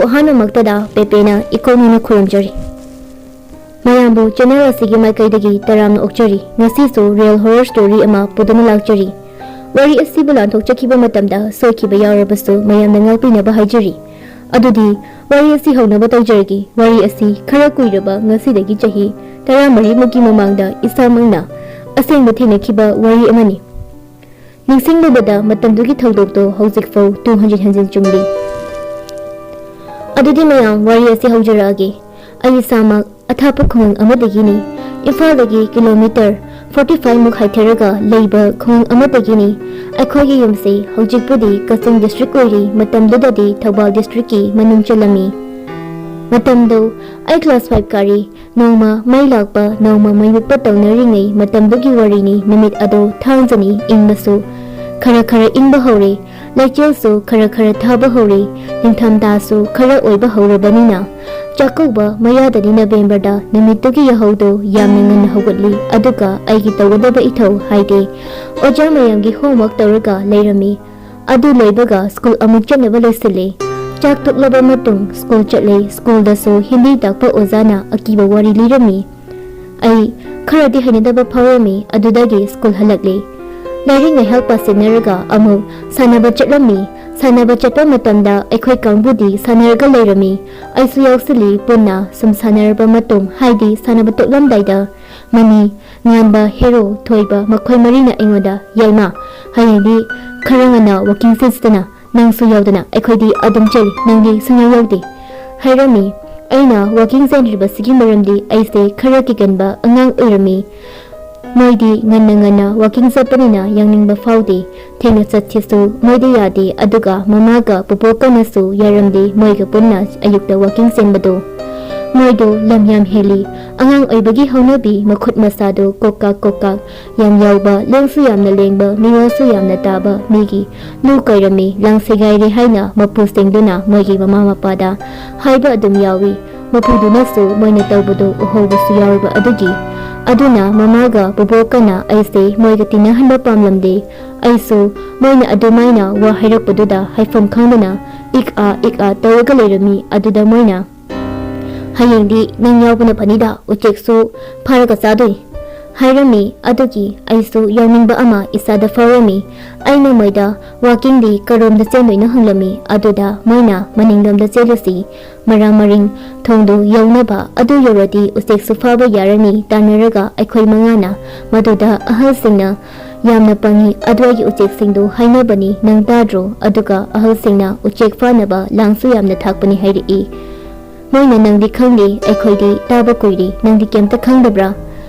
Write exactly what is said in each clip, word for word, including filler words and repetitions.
ꯑꯍꯥꯟꯕꯃꯛꯇꯗ ꯄꯦꯄꯦꯅ ꯏꯀꯣꯟ ꯅꯤꯅ ꯈꯨꯔꯨꯝꯖꯔꯤ꯫ ꯃꯌꯥꯝꯕꯨ ꯆꯦꯅꯦꯜ ꯑꯁꯤꯒꯤ ꯃꯥꯏꯀꯩꯗꯒꯤ ꯇꯔꯥꯝꯅ ꯑꯣꯛꯆꯔꯤ꯫ ꯉꯁꯤꯁꯨ ꯔꯤꯌꯦꯜ ꯍꯣꯔꯔ ꯁ꯭ꯇꯣꯔꯤ ꯑꯃ ꯄꯨꯗꯨꯅ ꯂꯥꯛꯆꯔꯤ꯫ ꯋꯥꯔꯤ ꯑꯁꯤꯕꯨ ꯂꯥꯟꯊꯣꯛꯆꯈꯤꯕ ꯃꯇꯝꯗ ꯁꯣꯏꯈꯤꯕ ꯌꯥꯎꯔꯕꯁꯨ ꯃꯌꯥꯝꯅ ꯉꯥꯛꯄꯤꯅꯕ ꯍꯥꯏꯖꯔꯤ꯫ ꯑꯗꯨꯗꯤ ꯋꯥꯔꯤ ꯑꯁꯤ ꯍꯧꯅꯕ ꯇꯧꯖꯔꯒꯦ꯫ ꯋꯥꯔꯤ ꯑꯁꯤ ꯈꯔ ꯀꯨꯏꯔꯕ, ꯉꯁꯤꯗꯒꯤ ꯆꯍꯤ ꯇꯔꯥꯃꯔꯤꯃꯨꯛꯀꯤ ꯃꯃꯥꯡꯗ ꯏꯁꯥꯃꯛꯅ ꯑꯁꯦꯡꯕ ꯊꯦꯡꯅꯈꯤꯕ ꯋꯥꯔꯤ ꯑꯃꯅꯤ꯫ ꯅꯤꯡꯁꯤꯡꯂꯨꯕꯗ ꯃꯇꯝꯗꯨꯒꯤ ꯊꯧꯗꯣꯛꯇꯣ ꯍꯧꯖꯤꯛꯐꯥꯎ ꯇꯨꯡ ꯍꯟꯖꯤꯟ ꯍꯟꯖꯤꯟ ꯆꯨꯝꯂꯤ꯫ ꯑꯗꯨꯗꯤ ꯃꯌꯥꯝ, ꯋꯥꯔꯤ ꯑꯁꯤ ꯍꯧꯖꯔꯛꯑꯒꯦ꯫ ꯑꯩ ꯏꯁꯥꯃꯛ ꯑꯊꯥꯞꯄ ꯈꯨꯡꯒꯪ ꯑꯃꯗꯒꯤꯅꯤ꯫ ꯏꯝꯐꯥꯜꯗꯒꯤ ꯀꯤꯂꯣꯃꯤꯇꯔ ꯐꯣꯔꯇꯤ ꯐꯥꯏꯚ ꯃꯨꯛ ꯍꯥꯏꯊꯔꯒ ꯂꯩꯕ ꯈꯨꯡꯒꯪ ꯑꯃꯗꯒꯤꯅꯤ꯫ ꯑꯩꯈꯣꯏꯒꯤ ꯌꯨꯝꯁꯤ ꯍꯧꯖꯤꯛꯄꯨꯗꯤ ꯀꯛꯆꯤꯡ ꯗꯤꯁꯇ꯭ꯔꯤꯛ ꯑꯣꯏꯔꯤ, ꯃꯇꯝꯗꯨꯗꯗꯤ ꯊꯧꯕꯥꯜ ꯗꯤꯁꯇ꯭ꯔꯤꯛꯀꯤ ꯃꯅꯨꯡ ꯆꯜꯂꯝꯃꯤ꯫ ꯃꯇꯝꯗꯨ ꯑꯩ ꯀ꯭ꯂꯥꯁ ꯐꯥꯏꯚ ꯀꯥꯔꯤ꯫ ꯅꯣꯡꯃ ꯃꯩ ꯂꯥꯛꯄ, ꯅꯣꯡꯃ ꯃꯩ ꯃꯨꯠꯄ ꯇꯧꯅꯔꯤꯉꯩ ꯃꯇꯝꯗꯨꯒꯤ ꯋꯥꯔꯤꯅꯤ꯫ ꯅꯨꯃꯤꯠ ꯑꯗꯣ ꯊꯥꯡꯖꯅꯤ, ꯏꯪꯕꯁꯨ ꯈꯔ ꯈꯔ ꯏꯪꯕ ꯍꯧꯔꯦ꯫ ꯂꯩꯆꯤꯜꯁꯨ ꯈꯔ ꯈꯔ ꯊꯥꯕ ꯍꯧꯔꯦ꯫ ꯅꯤꯡꯊꯝꯊꯥꯁꯨ ꯈꯔ ꯑꯣꯏꯕ ꯍꯧꯔꯕꯅꯤꯅ꯫ ꯆꯥꯛꯀꯧꯕ ꯃꯌꯥꯗꯅꯤ ꯅꯕꯦꯝꯕꯔꯗ꯫ ꯅꯨꯃꯤꯠꯇꯨꯒꯤ ꯌꯥꯍꯧꯗꯣ ꯌꯥꯝꯅ ꯉꯟꯅ ꯍꯧꯒꯠꯂꯤ, ꯑꯗꯨꯒ ꯑꯩꯒꯤ ꯇꯧꯒꯗꯕ ꯏꯊꯧ, ꯍꯥꯏꯗꯤ ꯑꯣꯖꯥ ꯃꯌꯥꯝꯒꯤ ꯍꯣꯝꯋꯥꯔꯛ ꯇꯧꯔꯒ ꯂꯩꯔꯝꯃꯤ꯫ ꯑꯗꯨ ꯂꯣꯏꯕꯒ ꯁ꯭ꯀꯨꯜ ꯑꯃꯨꯛ ꯆꯠꯅꯕ ꯂꯣꯏꯁꯤꯜꯂꯤ꯫ ꯆꯥꯛ ꯇꯣꯛꯂꯕ ꯃꯇꯨꯡ ꯁ꯭ꯀꯨꯜ ꯆꯠꯂꯤ꯫ ꯁ꯭ꯀꯨꯜꯗꯁꯨ ꯍꯤꯟꯗꯤ ꯇꯥꯛꯄ ꯑꯣꯖꯥꯅ ꯑꯀꯤꯕ ꯋꯥꯔꯤ ꯂꯤꯔꯝꯃꯤ꯫ ꯑꯩ ꯈꯔꯗꯤ ꯍꯩꯅꯗꯕ ꯐꯥꯎꯔꯝꯃꯤ꯫ ꯑꯗꯨꯗꯒꯤ ꯁ꯭ꯀꯨꯜ ꯍꯜꯂꯛꯂꯤ꯫ ꯂꯥꯏꯔꯤꯛ ꯉꯥꯏꯍꯥꯛ ꯄꯥꯁꯤꯟꯅꯔꯒ ꯑꯃꯨꯛ ꯁꯥꯟꯅꯕ ꯆꯠꯂꯝꯃꯤ꯫ ꯁꯥꯟꯅꯕ ꯆꯠꯄ ꯃꯇꯝꯗ ꯑꯩꯈꯣꯏ ꯀꯥꯡꯕꯨꯗꯤ ꯁꯥꯟꯅꯔꯒ ꯂꯩꯔꯝꯃꯤ꯫ ꯑꯩꯁꯨ ꯌꯥꯎꯁꯤꯜꯂꯤ꯫ ꯄꯨꯟꯅ ꯁꯨꯝ ꯁꯥꯟꯅꯔꯕ ꯃꯇꯨꯡ, ꯍꯥꯏꯗꯤ ꯁꯥꯟꯅꯕ ꯇꯣꯛꯂꯝꯗꯥꯏꯗ, ꯃꯅꯤ, ꯉꯥꯟꯕ, ꯍꯦꯔꯣ, ꯊꯣꯏꯕ, ꯃꯈꯣꯏ ꯃꯔꯤꯅ ꯑꯩꯉꯣꯟꯗ, "ꯌꯥꯏꯃ, ꯍꯌꯦꯡꯗꯤ ꯈꯔ ꯉꯟꯅ ꯋꯥꯀꯤꯡ ꯆꯠꯁꯤꯗꯅ, ꯅꯪꯁꯨ ꯌꯥꯎꯗꯅ꯫ ꯑꯩꯈꯣꯏꯗꯤ ꯑꯗꯨꯝ ꯆꯦꯜꯂꯤ, ꯅꯪꯗꯤ ꯁꯨꯡꯌꯥꯎ ꯌꯥꯎꯗꯦ," ꯍꯥꯏꯔꯝꯃꯤ꯫ ꯑꯩꯅ ꯋꯥꯀꯤꯡ ꯆꯦꯟꯗ꯭ꯔꯤꯕꯁꯤꯒꯤ ꯃꯔꯝꯗꯤ ꯑꯩꯁꯦ ꯈꯔ ꯀꯤꯒꯟꯕ ꯑꯉꯥꯡ ꯑꯣꯏꯔꯝꯃꯤ꯫ ꯃꯣꯏꯗꯤ ꯉꯟꯅ ꯉꯟꯅ ꯋꯥꯀꯤꯡ ꯆꯠꯄꯅꯤꯅ ꯌꯥꯡꯅꯤꯡꯕ ꯐꯥꯎꯗꯦ꯫ ꯊꯦꯡꯅ ꯆꯠꯁꯤꯁꯨ ꯃꯣꯏꯗꯤ ꯌꯥꯗꯦ, ꯑꯗꯨꯒ ꯃꯃꯥꯒ ꯄꯨꯄꯨꯀꯅꯁꯨ ꯌꯥꯔꯝꯗꯦ ꯃꯣꯏꯒ ꯄꯨꯟꯅ ꯑꯌꯨꯛꯇ ꯋꯥꯀꯤꯡ ꯆꯦꯟꯕꯗꯣ꯫ ꯃꯣꯏꯗꯣ ꯂꯝ ꯌꯥꯝ ꯍꯦꯜꯂꯤ꯫ ꯑꯉꯥꯡ ꯑꯣꯏꯕꯒꯤ ꯍꯧꯅꯕꯤ, ꯃꯈꯨꯠ ꯃꯁꯥꯗꯣ ꯀꯣꯛꯀꯥꯛ ꯀꯣꯛꯀꯥꯛ ꯌꯥꯝ ꯌꯥꯎꯕ, ꯂꯦꯡꯁꯨ ꯌꯥꯝꯅ ꯂꯦꯡꯕ, ꯃꯤꯔꯣꯜꯁꯨ ꯌꯥꯝꯅ ꯇꯥꯕ ꯃꯤꯒꯤ ꯂꯨ ꯀꯣꯏꯔꯝꯃꯤ꯫ ꯂꯥꯡ ꯁꯦꯒꯥꯏꯔꯦ ꯍꯥꯏꯅ ꯃꯄꯨꯁꯤꯡꯗꯨꯅ ꯃꯣꯏꯒꯤ ꯃꯃꯥ ꯃꯄꯥꯗ ꯍꯥꯏꯕ ꯑꯗꯨꯝ ꯌꯥꯎꯏ꯫ ꯃꯄꯨꯗꯨꯅꯁꯨ ꯃꯣꯏꯅ ꯇꯧꯕꯗꯨ ꯎꯍꯧꯕꯁꯨ ꯌꯥꯎꯔꯤꯕ ꯑꯗꯨꯒꯤ ꯑꯗꯨꯅ ꯃꯃꯥꯒ ꯕꯣꯕꯣꯛꯀꯅ ꯑꯩꯁꯦ ꯃꯣꯏꯒ ꯇꯤꯟꯅꯍꯟꯕ ꯄꯥꯝꯂꯝꯗꯦ꯫ ꯑꯩꯁꯨ ꯃꯣꯏꯅ ꯑꯗꯨꯃꯥꯏꯅ ꯋꯥ ꯍꯥꯏꯔꯛꯄꯗꯨꯗ ꯍꯥꯏꯐꯝ ꯈꯪꯗꯅ ꯏꯛ ꯑꯥ ꯏꯛ ꯑꯥ ꯇꯧꯔꯒ ꯂꯩꯔꯝꯃꯤ꯫ ꯑꯗꯨꯗ ꯃꯣꯏꯅ, "ꯍꯌꯦꯡꯗꯤ ꯅꯪ ꯌꯥꯎꯕꯅ ꯐꯅꯤꯗ, ꯎꯆꯦꯛꯁꯨ ꯐꯥꯔꯒ ꯆꯥꯗꯣꯏꯅꯤ" ꯍꯥꯏꯔꯝꯃꯤ꯫ ꯑꯗꯨꯒꯤ ꯑꯩꯁꯨ ꯌꯥꯎꯅꯤꯡꯕ ꯑꯃ ꯏꯁꯥꯗ ꯐꯥꯎꯔꯝꯃꯤ꯫ ꯑꯩꯅ ꯃꯣꯏꯗ, "ꯋꯥꯀꯤꯡꯗꯤ ꯀꯔꯣꯝꯗ ꯆꯦꯟꯗꯣꯏꯅꯣ?" ꯍꯪꯂꯝꯃꯤ꯫ ꯑꯗꯨꯗ ꯃꯣꯏꯅ, "ꯃꯅꯤꯡꯂꯣꯝꯗ ꯆꯦꯜꯂꯨꯁꯤ, ꯃꯔꯥ ꯃꯔꯤꯡ ꯊꯣꯡꯗꯨ ꯌꯧꯅꯕ꯫ ꯑꯗꯨ ꯌꯧꯔꯗꯤ ꯎꯆꯦꯛꯁꯨ ꯐꯥꯕ ꯌꯥꯔꯅꯤ" ꯇꯥꯟꯅꯔꯒ ꯑꯩꯈꯣꯏ ꯃꯉꯥꯅ, ꯃꯗꯨꯗ ꯑꯍꯜꯁꯤꯡꯅ, "ꯌꯥꯝꯅ ꯄꯪꯉꯤ, ꯑꯗꯨꯋꯥꯏꯒꯤ ꯎꯆꯦꯛꯁꯤꯡꯗꯨ ꯍꯥꯏꯅꯕꯅꯤ, ꯅꯪ ꯇꯥꯗ꯭ꯔꯣ? ꯑꯗꯨꯒ ꯑꯍꯜꯁꯤꯡꯅ ꯎꯆꯦꯛ ꯐꯥꯅꯕ ꯂꯥꯡꯁꯨ ꯌꯥꯝꯅ ꯊꯥꯛꯄꯅꯤ" ꯍꯥꯏꯔꯛꯏ꯫ ꯃꯣꯏꯅ, "ꯅꯪꯗꯤ ꯈꯪꯗꯦ, ꯑꯩꯈꯣꯏꯗꯤ ꯇꯥꯕ ꯀꯨꯏꯔꯦ, ꯅꯪꯗꯤ ꯀꯩꯝꯇ ꯈꯪꯗꯕ꯭ꯔꯥ?"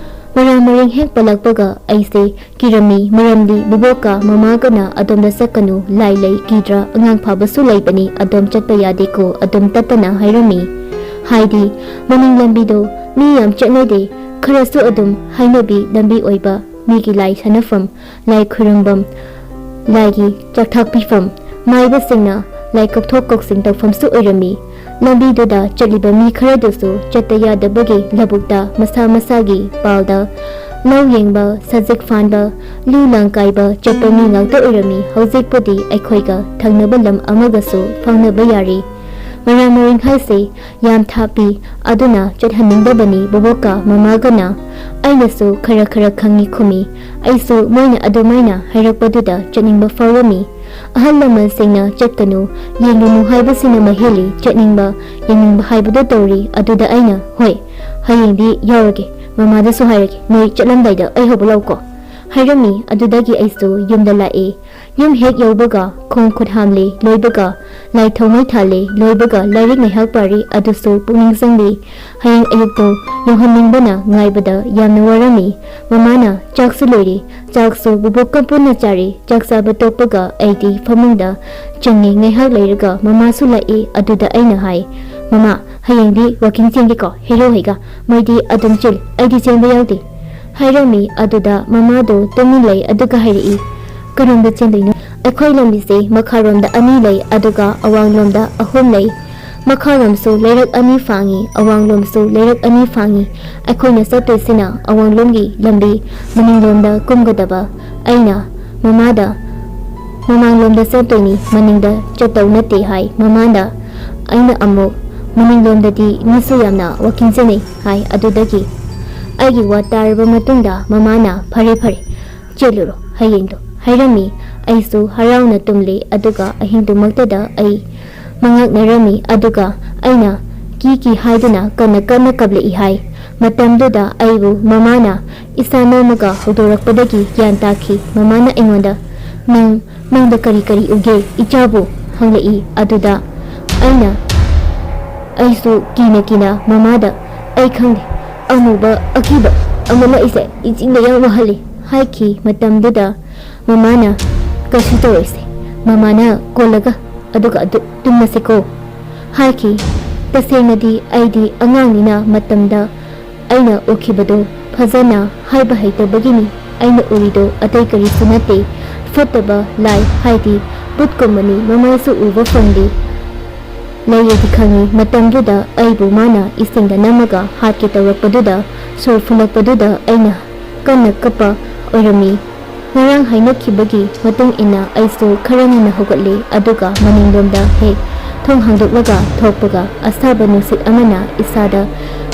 ꯃꯔꯥ ꯃꯔꯤꯡ ꯍꯦꯛ ꯄꯜꯂꯛꯄꯒ ꯑꯩꯁꯦ ꯀꯤꯔꯝꯃꯤ, ꯃꯔꯝꯗꯤ ꯕꯣꯕꯣꯛꯀ ꯃꯃꯥꯒꯅ "ꯑꯗꯣꯝꯗ ꯆꯠꯀꯅꯨ, ꯂꯥꯏ ꯂꯩ, ꯀꯤꯗ꯭ꯔꯥ, ꯑꯉꯥꯡ ꯐꯥꯕꯁꯨ ꯂꯩꯕꯅꯤ, ꯑꯗꯣꯝ ꯆꯠꯄ ꯌꯥꯗꯦꯀꯣ", ꯑꯗꯨꯝ ꯇꯠꯇꯅ ꯍꯥꯏꯔꯝꯃꯤ꯫ ꯍꯥꯏꯗꯤ ꯃꯅꯤꯡ ꯂꯝꯕꯤꯗꯣ ꯃꯤ ꯌꯥꯝ ꯆꯠꯅꯗꯦ, ꯈꯔꯁꯨ ꯑꯗꯨꯝ ꯍꯥꯏꯅꯕꯤ ꯂꯝꯕꯤ ꯑꯣꯏꯕ, ꯃꯤꯒꯤ ꯂꯥꯏ ꯁꯥꯟꯅꯐꯝ, ꯂꯥꯏ ꯈꯨꯔꯨꯝꯐꯝ, ꯂꯥꯏꯒꯤ ꯆꯥꯛꯊꯥꯛ ꯄꯤꯐꯝ, ꯃꯥꯏꯕꯁꯤꯡꯅ ꯂꯥꯏ ꯀꯧꯊꯣꯛ ꯀꯧꯁꯤꯟ ꯇꯧꯐꯝꯁꯨ ꯑꯣꯏꯔꯝꯃꯤ꯫ ꯂꯝꯕꯤꯗꯨꯗ ꯆꯠꯂꯤꯕ ꯃꯤ ꯈꯔꯗꯨꯁꯨ ꯆꯠꯇ ꯌꯥꯗꯕꯒꯤ ꯂꯧꯕꯨꯛꯇ ꯃꯁꯥ ꯃꯁꯥꯒꯤ ꯄꯥꯜꯗ ꯂꯧ ꯌꯦꯡꯕ, ꯁꯖꯤꯛ ꯐꯥꯟꯕ, ꯂꯨ ꯂꯥꯡ ꯀꯥꯏꯕ ꯆꯠꯄ ꯃꯤ ꯉꯥꯛꯇ ꯑꯣꯏꯔꯝꯃꯤ꯫ ꯍꯧꯖꯤꯛꯄꯨꯗꯤ ꯑꯩꯈꯣꯏꯒ ꯊꯪꯅꯕ ꯂꯝ ꯑꯃꯒꯁꯨ ꯐꯥꯎꯅꯕ ꯌꯥꯔꯦ꯫ ꯃꯔꯥ ꯃꯔꯤꯡ ꯍꯥꯏꯁꯦ ꯌꯥꯝ ꯊꯥꯞꯄꯤ, ꯑꯗꯨꯅ ꯆꯠꯍꯟꯅꯤꯡꯗꯕꯅꯤ ꯕꯣꯕꯣꯛꯀ ꯃꯃꯥꯒꯅ꯫ ꯑꯩꯅꯁꯨ ꯈꯔ ꯈꯔ ꯈꯪꯉꯤ ꯈꯨꯝꯃꯤ꯫ ꯑꯩꯁꯨ ꯃꯣꯏꯅ ꯑꯗꯨꯃꯥꯏꯅ ꯍꯥꯏꯔꯛꯄꯗꯨꯗ ꯆꯠꯅꯤꯡꯕ ꯐꯥꯎꯔꯝꯃꯤ꯫ ꯑꯍꯜ ꯂꯃꯟꯁꯤꯡꯅ "ꯆꯠꯀꯅꯨ, ꯌꯦꯡꯂꯨꯅꯨ" ꯍꯥꯏꯕꯁꯤꯅ ꯃꯍꯦꯜꯂꯤ, ꯆꯠꯅꯤꯡꯕ, ꯌꯦꯡꯅꯤꯡꯕ ꯍꯥꯏꯕꯗꯣ ꯇꯧꯔꯤ꯫ ꯑꯗꯨꯗ ꯑꯩꯅ, "ꯍꯣꯏ, ꯍꯌꯦꯡꯗꯤ ꯌꯥꯎꯔꯒꯦ, ꯃꯃꯥꯗꯁꯨ ꯍꯥꯏꯔꯒꯦ, ꯅꯣꯏ ꯆꯠꯂꯝꯗꯥꯏꯗ ꯑꯩ ꯍꯧꯕ ꯂꯥꯛꯎꯀꯣ" ꯍꯥꯏꯔꯝꯃꯤ꯫ ꯑꯗꯨꯗꯒꯤ ꯑꯩꯁꯨ ꯌꯨꯝꯗ ꯂꯥꯛꯑꯦ꯫ ꯌꯨꯝ ꯍꯦꯛ ꯌꯧꯕꯒ ꯈꯣꯡ ꯈꯨꯠ ꯍꯥꯝꯂꯦ, ꯂꯣꯏꯕꯒ ꯂꯥꯏ ꯊꯥꯎꯃꯩ ꯊꯥꯜꯂꯦ, ꯂꯣꯏꯕꯒ ꯂꯥꯏꯔꯤꯛ ꯉꯥꯏꯍꯥꯛ ꯄꯥꯔꯤ, ꯑꯗꯨꯁꯨ ꯄꯨꯛꯅꯤꯡ ꯆꯪꯗꯦ꯫ ꯍꯌꯦꯡ ꯑꯌꯨꯛꯇꯣ ꯌꯧꯍꯟꯅꯤꯡꯕꯅ ꯉꯥꯏꯕꯗ ꯌꯥꯝꯅ ꯋꯥꯔꯝꯃꯤ꯫ ꯃꯃꯥꯅ ꯆꯥꯛꯁꯨ ꯂꯣꯏꯔꯦ, ꯆꯥꯛꯁꯨ ꯕꯨꯕꯣꯛꯀ ꯄꯨꯟꯅ ꯆꯥꯔꯦ꯫ ꯆꯥꯛ ꯆꯥꯕ ꯇꯣꯛꯄꯒ ꯑꯩꯗꯤ ꯐꯃꯨꯡꯗ ꯆꯪꯉꯦ꯫ ꯉꯥꯏꯍꯥꯛ ꯂꯩꯔꯒ ꯃꯃꯥꯁꯨ ꯂꯥꯛꯑꯦ꯫ ꯑꯗꯨꯗ ꯑꯩꯅ ꯍꯥꯏ, "ꯃꯃꯥ, ꯍꯌꯦꯡꯗꯤ ꯋꯥꯀꯤꯡ ꯆꯦꯟꯒꯦꯀꯣ, ꯍꯦꯔꯣ ꯍꯣꯏꯒ꯫ ꯃꯣꯏꯗꯤ ꯑꯗꯨꯝ ꯆꯦꯜꯂꯤ, ꯑꯩꯗꯤ ꯆꯦꯟꯕ ꯌꯥꯎꯗꯦ" ꯍꯥꯏꯔꯝꯃꯤ꯫ ꯑꯗꯨꯗ ꯃꯃꯥꯗꯣ ꯇꯨꯃꯤꯟ ꯂꯩ, ꯑꯗꯨꯒ ꯍꯥꯏꯔꯛꯏ, "ꯀꯔꯣꯝꯗ ꯆꯦꯟꯗꯣꯏꯅꯣ? ꯑꯩꯈꯣꯏ ꯂꯝꯕꯤꯁꯦ ꯃꯈꯥꯔꯣꯝꯗ ꯑꯅꯤ ꯂꯩ, ꯑꯗꯨꯒ ꯑꯋꯥꯡꯂꯣꯝꯗ ꯑꯍꯨꯝ ꯂꯩ꯫ ꯃꯈꯥꯔꯣꯝꯁꯨ ꯂꯩꯔꯛ ꯑꯅꯤ ꯐꯥꯡꯉꯤ, ꯑꯋꯥꯡꯂꯣꯝꯁꯨ ꯂꯩꯔꯛ ꯑꯅꯤ ꯐꯥꯡꯉꯤ꯫ ꯑꯩꯈꯣꯏꯅ ꯆꯠꯇꯣꯏꯁꯤꯅ ꯑꯋꯥꯡꯂꯣꯝꯒꯤ ꯂꯝꯕꯤ, ꯃꯅꯤꯡꯂꯣꯝꯗ ꯀꯨꯝꯒꯗꯕ꯫ ꯑꯩꯅ ꯃꯃꯥꯗ "ꯃꯃꯥꯡꯂꯣꯝꯗ ꯆꯠꯇꯣꯏꯅꯤ, ꯃꯅꯤꯡꯗ ꯆꯠꯇꯧ ꯅꯠꯇꯦ" ꯍꯥꯏ꯫ ꯃꯃꯥꯅ, ꯑꯩꯅ ꯑꯃꯨꯛ "ꯃꯅꯤꯡꯂꯣꯝꯗꯗꯤ ꯃꯤꯁꯨ ꯌꯥꯝꯅ ꯋꯥꯀꯤꯡ ꯆꯦꯟꯅꯩ" ꯍꯥꯏ꯫ ꯑꯗꯨꯗꯒꯤ ꯑꯩꯒꯤ ꯋꯥ ꯇꯥꯔꯕ ꯃꯇꯨꯡꯗ ꯃꯃꯥꯅ "ꯐꯔꯦ ꯐꯔꯦ, ꯆꯦꯜꯂꯨꯔꯣ ꯍꯌꯦꯡꯗꯣ" ꯍꯥꯏꯔꯝꯃꯤ꯫ ꯑꯩꯁꯨ ꯍꯔꯥꯎꯅ ꯇꯨꯝꯂꯦ, ꯑꯗꯨꯒ ꯑꯍꯤꯡꯗꯨꯃꯛꯇꯗ ꯑꯩ ꯃꯉꯛꯅꯔꯝꯃꯤ, ꯑꯗꯨꯒ ꯑꯩꯅ "ꯀꯤ ꯀꯤ" ꯍꯥꯏꯗꯨꯅ ꯀꯟꯅ ꯀꯟꯅ ꯀꯞꯂꯛꯏ ꯍꯥꯏ꯫ ꯃꯇꯝꯗꯨꯗ ꯑꯩꯕꯨ ꯃꯃꯥꯅ ꯏꯁꯥ ꯅꯣꯝꯃꯒ ꯍꯧꯗꯣꯔꯛꯄꯗꯒꯤ ꯒ꯭ꯌꯥꯟ ꯇꯥꯈꯤ꯫ ꯃꯃꯥꯅ ꯑꯩꯉꯣꯟꯗ "ꯅꯪ ꯃꯪꯗ ꯀꯔꯤ ꯀꯔꯤ ꯎꯒꯦ, ꯏꯆꯥꯕꯨ?" ꯍꯪꯂꯛꯏ꯫ ꯑꯗꯨꯗ ꯑꯩꯅ, ꯑꯩꯁꯨ ꯀꯤꯅ ꯀꯤꯅ ꯃꯃꯥꯗ "ꯑꯩ ꯈꯪꯗꯦ, ꯑꯃꯨꯕ ꯑꯀꯤꯕ ꯑꯃ ꯂꯥꯛꯏꯁꯦ, ꯏꯆꯤꯡꯗ ꯌꯥꯝ ꯋꯥꯍꯜꯂꯤ" ꯍꯥꯏꯈꯤ꯫ ꯃꯇꯝꯗꯨꯗ ꯃꯃꯥꯅ "ꯀꯩꯁꯨ ꯇꯧꯔꯣꯏꯁꯦ, ꯃꯃꯥꯅ ꯀꯣꯜꯂꯒ ꯑꯗꯨꯒ ꯑꯗꯨ ꯇꯨꯝꯃꯁꯤꯀꯣ" ꯍꯥꯏꯈꯤ꯫ ꯇꯁꯦꯡꯅꯗꯤ ꯑꯩꯗꯤ ꯑꯉꯥꯡꯅꯤꯅ ꯃꯇꯝꯗ ꯑꯩꯅ ꯎꯈꯤꯕꯗꯨ ꯐꯖꯅ ꯍꯥꯏꯕ ꯍꯩꯇꯕꯒꯤꯅꯤ꯫ ꯑꯩꯅ ꯎꯔꯤꯗꯨ ꯑꯇꯩ ꯀꯔꯤꯁꯨ ꯅꯠꯇꯦ, ꯐꯠꯇꯕ ꯂꯥꯏ, ꯍꯥꯏꯗꯤ ꯚꯨꯠꯀꯨꯝꯕꯅꯤ꯫ ꯃꯃꯥꯏꯁꯨ ꯎꯕ ꯐꯪꯗꯦ꯫ ꯂꯩꯔꯗꯤ ꯈꯪꯉꯤ꯫ ꯃꯇꯝꯗꯨꯗ ꯑꯩꯕꯨ ꯃꯥꯅ ꯏꯁꯤꯡꯗ ꯅꯝꯃꯒ ꯍꯥꯠꯀꯦ ꯇꯧꯔꯛꯄꯗꯨꯗ, ꯁꯣꯔ ꯐꯨꯜꯂꯛꯄꯗꯨꯗ ꯑꯩꯅ ꯀꯟꯅ ꯀꯞꯄ ꯑꯣꯏꯔꯝꯃꯤ꯫ ꯉꯔꯥꯡ ꯍꯥꯏꯅꯈꯤꯕꯒꯤ ꯃꯇꯨꯡ ꯏꯟꯅ ꯑꯩꯁꯨ ꯈꯔ ꯉꯟꯅ ꯍꯧꯒꯠꯂꯦ, ꯑꯗꯨꯒ ꯃꯅꯤꯡꯂꯣꯝꯗ ꯍꯦꯛ ꯊꯣꯡ ꯍꯥꯡꯗꯣꯛꯂꯒ ꯊꯣꯛꯄꯒ ꯑꯁꯥꯕ ꯅꯨꯡꯁꯤꯠ ꯑꯃꯅ ꯏꯁꯥꯗ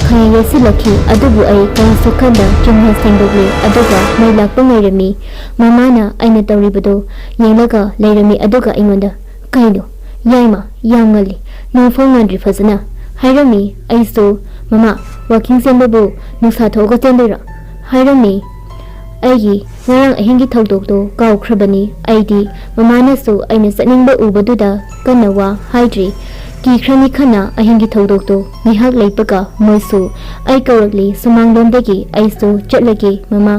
ꯈꯪꯌꯩ ꯌꯩꯁꯤꯜꯂꯛꯈꯤ꯫ ꯑꯗꯨꯕꯨ ꯑꯩ ꯀꯔꯤꯁꯨ ꯈꯟꯗ ꯆꯨꯝꯅ ꯁꯦꯡꯗꯣꯛꯂꯦ, ꯑꯗꯨꯒ ꯃꯩ ꯂꯥꯛꯄ ꯉꯥꯏꯔꯝꯃꯤ꯫ ꯃꯃꯥꯅ ꯑꯩꯅ ꯇꯧꯔꯤꯕꯗꯨ ꯌꯦꯡꯂꯒ ꯂꯩꯔꯝꯃꯤ, ꯑꯗꯨꯒ ꯑꯩꯉꯣꯟꯗ "ꯀꯩꯅꯣ, ꯌꯥꯏꯃ, ꯌꯥꯝ ꯉꯜꯂꯤ, ꯅꯣꯡꯐꯥꯎ ꯉꯥꯟꯗ꯭ꯔꯤ ꯐꯖꯅ" ꯍꯥꯏꯔꯝꯃꯤ꯫ ꯑꯩꯁꯨ "ꯃꯃꯥ, ꯋꯥꯀꯤꯡ ꯆꯦꯟꯕꯕꯨ ꯅꯨꯡꯁꯥ ꯊꯣꯛꯑꯒ ꯆꯦꯟꯗꯣꯏꯔꯣ?" ꯍꯥꯏꯔꯝꯃꯤ꯫ ꯑꯩꯒꯤ ꯉꯔꯥꯡ ꯑꯍꯤꯡꯒꯤ ꯊꯧꯗꯣꯛꯇꯣ ꯀꯥꯎꯈ꯭ꯔꯕꯅꯤ꯫ ꯑꯩꯗꯤ ꯃꯃꯥꯅꯁꯨ ꯑꯩꯅ ꯆꯠꯅꯤꯡꯕ ꯎꯕꯗꯨꯗ ꯀꯟꯅ ꯋꯥ ꯍꯥꯏꯗ꯭ꯔꯤ꯫ ꯀꯤꯈ꯭ꯔꯅꯤ ꯈꯟꯅ ꯑꯍꯤꯡꯒꯤ ꯊꯧꯗꯣꯛꯇꯣ ꯉꯥꯏꯍꯥꯛ ꯂꯩꯕꯒ ꯃꯣꯏꯁꯨ ꯑꯩ ꯀꯧꯔꯛꯂꯤ ꯁꯨꯃꯥꯡꯂꯣꯝꯗꯒꯤ꯫ ꯑꯩꯁꯨ ꯆꯠꯂꯒꯦ ꯃꯃꯥ,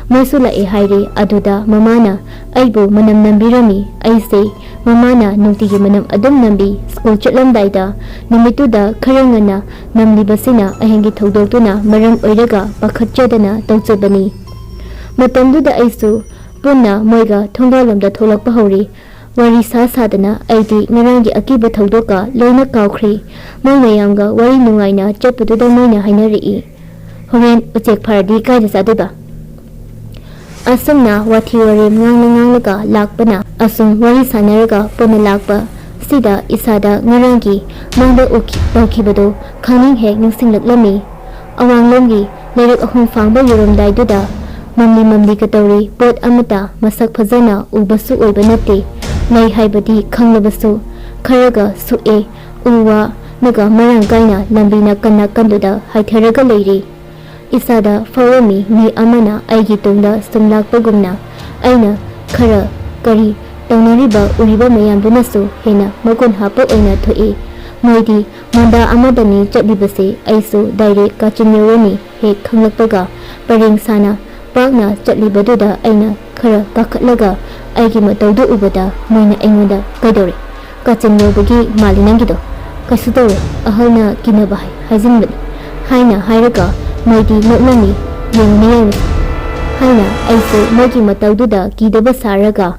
ꯃꯣꯏꯁꯨ ꯂꯥꯛꯑꯦ ꯍꯥꯏꯔꯦ꯫ ꯑꯗꯨꯗ ꯃꯃꯥꯅ ꯑꯩꯕꯨ ꯃꯅꯝ ꯅꯝꯕꯤꯔꯝꯃꯤ꯫ ꯑꯩꯁꯦ ꯃꯃꯥꯅ ꯅꯨꯡꯇꯤꯒꯤ ꯃꯅꯝ ꯑꯗꯨꯝ ꯅꯝꯕꯤ꯫ ꯁ꯭ꯀꯨꯜ ꯆꯠꯂꯝꯗꯥꯏꯗ ꯅꯨꯃꯤꯠꯇꯨꯗ ꯈꯔ ꯉꯟꯅ ꯅꯝꯂꯤꯕꯁꯤꯅ ꯑꯍꯤꯡꯒꯤ ꯊꯧꯗꯣꯛꯇꯨꯅ ꯃꯔꯝ ꯑꯣꯏꯔꯒ ꯄꯥꯈꯠꯆꯗꯅ ꯇꯧꯖꯕꯅꯤ꯫ ꯃꯇꯝꯗꯨꯗ ꯑꯩꯁꯨ ꯄꯨꯟꯅ ꯃꯣꯏꯒ ꯊꯣꯡꯒꯥꯜꯂꯣꯝꯗ ꯊꯣꯛꯂꯛꯄ ꯍꯧꯔꯤ꯫ ꯋꯥꯔꯤ ꯁꯥ ꯁꯥꯗꯅ ꯑꯩꯗꯤ ꯉꯔꯥꯡꯒꯤ ꯑꯀꯤꯕ ꯊꯧꯗꯣꯛꯀ ꯂꯣꯏꯅ ꯀꯥꯎꯈ꯭ꯔꯦ꯫ ꯃꯣꯏ ꯃꯌꯥꯝꯒ ꯋꯥꯔꯤ ꯅꯨꯡꯉꯥꯏꯅ ꯆꯠꯄꯗꯨꯗ ꯃꯣꯏꯅ ꯍꯥꯏꯅꯔꯛꯏ, "ꯍꯣꯔꯦꯟ ꯎꯆꯦꯛ ꯐꯥꯔꯗꯤ ꯀꯥꯏꯗ ꯆꯥꯗꯣꯏꯕ?" ꯑꯁꯨꯝꯅ ꯋꯥꯊꯤ ꯋꯥꯔꯦꯝ ꯉꯥꯡꯅ ꯉꯥꯡꯂꯒ ꯂꯥꯛꯄꯅ, ꯑꯁꯨꯝ ꯋꯥꯔꯤ ꯁꯥꯟꯅꯔꯒ ꯄꯨꯟꯅ ꯂꯥꯛꯄ ꯁꯤꯗ ꯏꯁꯥꯗ ꯉꯔꯥꯡꯒꯤ ꯃꯪꯗ ꯎꯈꯤ-, ꯇꯧꯈꯤꯕꯗꯨ ꯈꯪꯅꯤꯡ ꯍꯦꯛ ꯅꯤꯡꯁꯤꯡꯂꯛꯂꯝꯃꯤ꯫ ꯑꯋꯥꯡꯂꯣꯝꯒꯤ ꯂꯩꯔꯛ ꯑꯍꯨꯝ ꯐꯥꯡꯕ ꯌꯧꯔꯝꯗꯥꯏꯗꯨꯗ ꯃꯝꯂꯤ ꯃꯝꯂꯤꯒ ꯇꯧꯔꯤ, ꯄꯣꯠ ꯑꯃꯠꯇ ꯃꯁꯛ ꯐꯖꯅ ꯎꯕꯁꯨ ꯑꯣꯏꯕ ꯅꯠꯇꯦ꯫ ꯂꯩ ꯍꯥꯏꯕꯗꯤ ꯈꯪꯂꯕꯁꯨ ꯈꯔꯒ ꯁꯨꯛꯑꯦ, ꯎ ꯋꯥꯅꯒ ꯃꯔꯥꯡ ꯀꯥꯏꯅ ꯂꯝꯕꯤ ꯅꯥꯀꯟ ꯅꯥꯀꯟꯗꯨꯗ ꯍꯥꯏꯊꯔꯒ ꯂꯩꯔꯤ꯫ ꯏꯁꯥꯗ ꯐꯥꯎꯔꯝꯃꯤ, ꯃꯤ ꯑꯃꯅ ꯑꯩꯒꯤ ꯇꯨꯡꯗ ꯁꯨꯝ ꯂꯥꯛꯄꯒꯨꯝꯅ꯫ ꯑꯩꯅ ꯈꯔ ꯀꯔꯤ ꯇꯧꯅꯔꯤꯕ ꯎꯔꯤꯕ ꯃꯌꯥꯝꯗꯨꯅꯁꯨ ꯍꯦꯟꯅ ꯃꯒꯨꯟ ꯍꯥꯞꯄ ꯑꯣꯏꯅ ꯊꯣꯛꯏ꯫ ꯃꯣꯏꯗꯤ ꯃꯣꯟꯗꯥ ꯑꯃꯗꯅꯤ ꯆꯠꯂꯤꯕꯁꯦ, ꯑꯩꯁꯨ ꯗꯥꯏꯔꯦꯛ ꯀꯥꯆꯤꯟ ꯌꯧꯔꯅꯤ꯫ ꯍꯦꯛ ꯈꯪꯂꯛꯄꯒ ꯄꯔꯦꯡ ꯁꯥꯅ ꯄꯥꯛꯅ ꯆꯠꯂꯤꯕꯗꯨꯗ ꯑꯩꯅ ꯈꯔ ꯀꯥꯈꯠꯂꯒ ꯑꯩꯒꯤ ꯃꯇꯧꯗꯨ ꯎꯕꯗ ꯃꯣꯏꯅ ꯑꯩꯉꯣꯟꯗ, "ꯀꯩꯗꯧꯔꯦ? ꯀꯥꯆꯤꯟ ꯌꯧꯕꯒꯤ ꯃꯥꯜꯂꯤ ꯅꯪꯒꯤꯗꯣ꯫ ꯀꯩꯁꯨ ꯇꯧꯔꯣꯏ, ꯑꯍꯜꯅ ꯀꯤꯅꯕ ꯍꯥꯏ-, ꯍꯥꯏꯖꯤꯟꯕꯅꯤ," ꯍꯥꯏꯅ ꯍꯥꯏꯔꯒ ꯃꯣꯏꯗꯤ ꯅꯣꯛꯂꯝꯃꯤ꯫ ꯌꯦꯡꯉꯨꯅꯦ, ꯌꯦꯡꯉꯨꯅꯦ ꯍꯥꯏꯅ ꯑꯩꯁꯨ ꯃꯣꯏꯒꯤ ꯃꯇꯧꯗꯨꯗ ꯀꯤꯗꯕ ꯁꯥꯔꯒ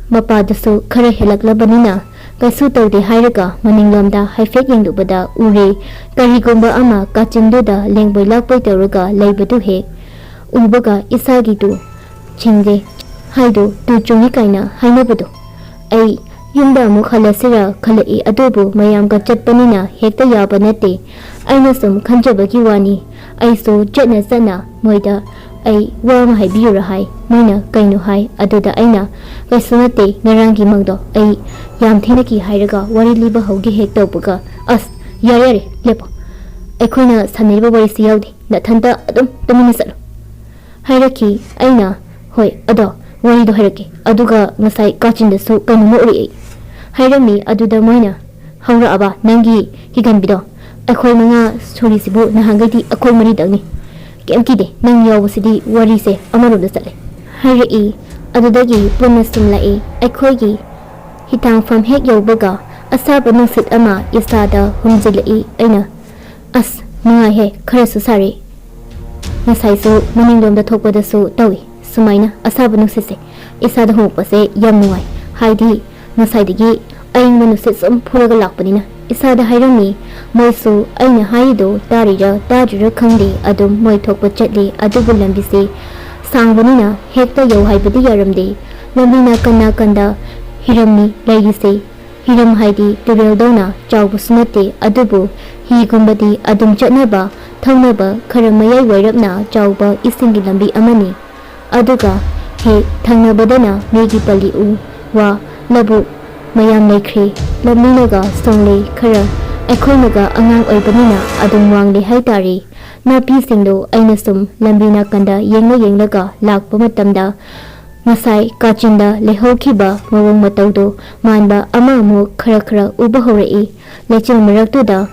ꯃꯄꯥꯗꯨꯁꯨ ꯈꯔ ꯍꯦꯜꯂꯛꯂꯕꯅꯤꯅ ꯀꯩꯁꯨ ꯇꯧꯗꯦ ꯍꯥꯏꯔꯒ ꯃꯅꯤꯡꯂꯣꯝꯗ ꯍꯥꯏꯐꯦꯠ ꯌꯦꯡꯂꯨꯕꯗ ꯎꯔꯦ, ꯀꯔꯤꯒꯨꯝꯕ ꯑꯃ ꯀꯥꯆꯤꯟꯗꯨꯗ ꯂꯦꯡꯕꯣꯏ ꯂꯥꯛꯄꯣꯏ ꯇꯧꯔꯒ ꯂꯩꯕꯗꯨ ꯍꯦꯛ ꯎꯕꯒ ꯏꯁꯥꯒꯤꯗꯨ ꯆꯤꯡꯗꯦ ꯍꯥꯏꯗꯨ ꯇꯨ ꯆꯨꯡꯏ ꯀꯥꯏꯅ ꯍꯥꯏꯅꯕꯗꯨ꯫ ꯑꯩ ꯌꯨꯝꯗ ꯑꯃꯨꯛ ꯍꯜꯂꯁꯤꯔ ꯈꯜꯂꯛꯏ, ꯑꯗꯨꯕꯨ ꯃꯌꯥꯝꯒ ꯆꯠꯄꯅꯤꯅ ꯍꯦꯛꯇ ꯌꯥꯕ ꯅꯠꯇꯦ꯫ ꯑꯩꯅ ꯁꯨꯝ ꯈꯟꯖꯕꯒꯤ ꯋꯥꯅꯤ꯫ ꯑꯩꯁꯨ ꯆꯠꯅ ꯆꯠꯅ ꯃꯣꯏꯗ ꯑꯩ ꯋꯥ ꯑꯃ ꯍꯥꯏꯕꯤꯌꯨꯔ ꯍꯥꯏ꯫ ꯃꯣꯏꯅ ꯀꯩꯅꯣ ꯍꯥꯏ꯫ ꯑꯗꯨꯗ ꯑꯩꯅ, "ꯀꯩꯁꯨ ꯅꯠꯇꯦ, ꯉꯔꯥꯡꯒꯤ ꯃꯪꯗꯣ ꯑꯩ ꯌꯥꯝ ꯊꯦꯡꯅ ꯀꯤ" ꯍꯥꯏꯔꯒ ꯋꯥꯔꯤ ꯂꯤꯕ ꯍꯧꯒꯦ ꯍꯦꯛ ꯇꯧꯕꯒ, "ꯑꯁ, ꯌꯥꯔꯦ, ꯌꯥꯔꯦ, ꯂꯦꯞꯄꯣ꯫ ꯑꯩꯈꯣꯏꯅ ꯁꯥꯟꯅꯔꯤꯕ ꯋꯥꯔꯤꯁꯤ ꯌꯥꯎꯗꯦ꯫ ꯅꯊꯟꯇ ꯑꯗꯨꯝ ꯇꯨꯃꯤꯟꯅ ꯆꯠꯂꯣ" ꯍꯥꯏꯔꯛꯈꯤ꯫ ꯑꯩꯅ, "ꯍꯣꯏ, ꯑꯗꯣ ꯋꯥꯔꯤꯗꯣ ꯍꯥꯏꯔꯛꯀꯦ꯫ ꯑꯗꯨꯒ ꯉꯁꯥꯏ ꯀꯥꯆꯤꯟꯗꯁꯨ ꯀꯩꯅꯣꯝꯃ ꯎꯔꯛꯑꯦ" ꯍꯥꯏꯔꯝꯃꯤ꯫ ꯑꯗꯨꯗ ꯃꯣꯏꯅ, "ꯍꯧꯔꯛꯑꯕ ꯅꯪꯒꯤ ꯀꯤꯒꯟꯕꯤꯗꯣ? ꯑꯩꯈꯣꯏ ꯃꯉꯥ ꯁꯨꯔꯤꯁꯤꯕꯨ ꯅꯍꯥꯟꯈꯩꯗꯤ ꯑꯩꯈꯣꯏ ꯃꯔꯤꯗꯪꯅꯤ꯫ ꯀꯩꯝ ꯀꯤꯗꯦ, ꯅꯪ ꯌꯥꯎꯕꯁꯤꯗꯤ ꯋꯥꯔꯤꯁꯦ ꯑꯃꯔꯣꯝꯗ ꯆꯠꯂꯦ" ꯍꯥꯏꯔꯛꯏ꯫ ꯑꯗꯨꯗꯒꯤ ꯄꯨꯟꯅ ꯁꯨꯝ ꯂꯥꯛꯏ꯫ ꯑꯩꯈꯣꯏꯒꯤ ꯍꯤꯊꯥꯡꯐꯝ ꯍꯦꯛ ꯌꯧꯕꯒ ꯑꯁꯥꯕ ꯅꯨꯡꯁꯤꯠ ꯑꯃ ꯏꯁꯥꯗ ꯍꯨꯝꯖꯤꯜꯂꯛꯏ꯫ ꯑꯩꯅ, "ꯑꯁ, ꯅꯨꯡꯉꯥꯏꯍꯦ, ꯈꯔꯁꯨ ꯁꯥꯔꯦ"꯫ ꯉꯁꯥꯏꯁꯨ ꯃꯅꯤꯡꯂꯣꯝꯗ ꯊꯣꯛꯄꯗꯁꯨ ꯇꯧꯏ ꯁꯨꯃꯥꯏꯅ ꯑꯁꯥꯕ ꯅꯨꯡꯁꯤꯠꯁꯦ꯫ ꯏꯁꯥꯗ ꯍꯨꯝꯃꯛꯄꯁꯦ ꯌꯥꯝ ꯅꯨꯡꯉꯥꯏ, ꯍꯥꯏꯗꯤ ꯉꯁꯥꯏꯗꯒꯤ ꯑꯏꯪꯕ ꯅꯨꯡꯁꯤꯠ ꯁꯨꯝ ꯐꯨꯔꯒ ꯂꯥꯛꯄꯅꯤꯅ ꯏꯁꯥꯗ ꯍꯥꯏꯔꯝꯃꯤ꯫ ꯃꯣꯏꯁꯨ ꯑꯩꯅ ꯍꯥꯏꯔꯤꯗꯣ ꯇꯥꯔꯤꯔ ꯇꯥꯗ꯭ꯔꯤꯔ ꯈꯪꯗꯦ, ꯑꯗꯨꯝ ꯃꯣꯏ ꯊꯣꯛꯄ ꯆꯠꯂꯤ꯫ ꯑꯗꯨꯕꯨ ꯂꯝꯕꯤꯁꯦ ꯁꯥꯡꯕꯅꯤꯅ ꯍꯦꯛꯇ ꯌꯧ ꯍꯥꯏꯕꯗꯤ ꯌꯥꯔꯝꯗꯦ꯫ ꯂꯝꯕꯤ ꯅꯥꯀꯟ ꯅꯥꯀꯟꯗ ꯍꯤꯔꯝꯅꯤ ꯂꯩꯔꯤꯁꯦ꯫ ꯍꯤꯔꯝ ꯍꯥꯏꯗꯤ ꯇꯨꯔꯦꯜꯗꯧꯅ ꯆꯥꯎꯕꯁꯨ ꯅꯠꯇꯦ, ꯑꯗꯨꯕꯨ ꯍꯤꯒꯨꯝꯕꯗꯤ ꯑꯗꯨꯝ ꯆꯠꯅꯕ ꯊꯧꯅꯕ ꯈꯔ ꯃꯌꯥꯏ ꯋꯥꯏꯔꯞꯅ ꯆꯥꯎꯕ ꯏꯁꯤꯡꯒꯤ ꯂꯝꯕꯤ ꯑꯃꯅꯤ꯫ ꯑꯗꯨꯒ ꯍꯦꯛ ꯊꯪꯅꯕꯗꯅ ꯃꯤꯒꯤ ꯄꯜꯂꯤ, ꯎ ꯋꯥ, ꯂꯧꯕꯨꯛ ꯃꯌꯥꯝ ꯂꯩꯈ꯭ꯔꯦ꯫ ꯂꯝꯕꯤꯅꯒ ꯁꯣꯡꯂꯦ ꯈꯔ, ꯑꯩꯈꯣꯏꯅꯒ ꯑꯉꯥꯡ ꯑꯣꯏꯕꯅꯤꯅ ꯑꯗꯨꯝ ꯋꯥꯡꯂꯦ ꯍꯥꯏꯇꯥꯔꯦ꯫ ꯅꯥꯄꯤꯁꯤꯡꯗꯣ ꯑꯩꯅ ꯁꯨꯝ ꯂꯝꯕꯤ ꯅꯥꯀꯟꯗ ꯌꯦꯡꯂ ꯌꯦꯡꯂꯒ ꯂꯥꯛꯄ ꯃꯇꯝꯗ ꯉꯁꯥꯏ ꯀꯥꯆꯤꯟꯗ ꯂꯩꯍꯧꯈꯤꯕ ꯃꯑꯣꯡ ꯃꯇꯧꯗꯣ ꯃꯥꯟꯕ ꯑꯃ ꯑꯃꯨꯛ ꯈꯔ ꯈꯔ ꯎꯕ ꯍꯧꯔꯛꯏ꯫ ꯂꯩꯆꯤꯜ ꯃꯔꯛꯇꯨꯗ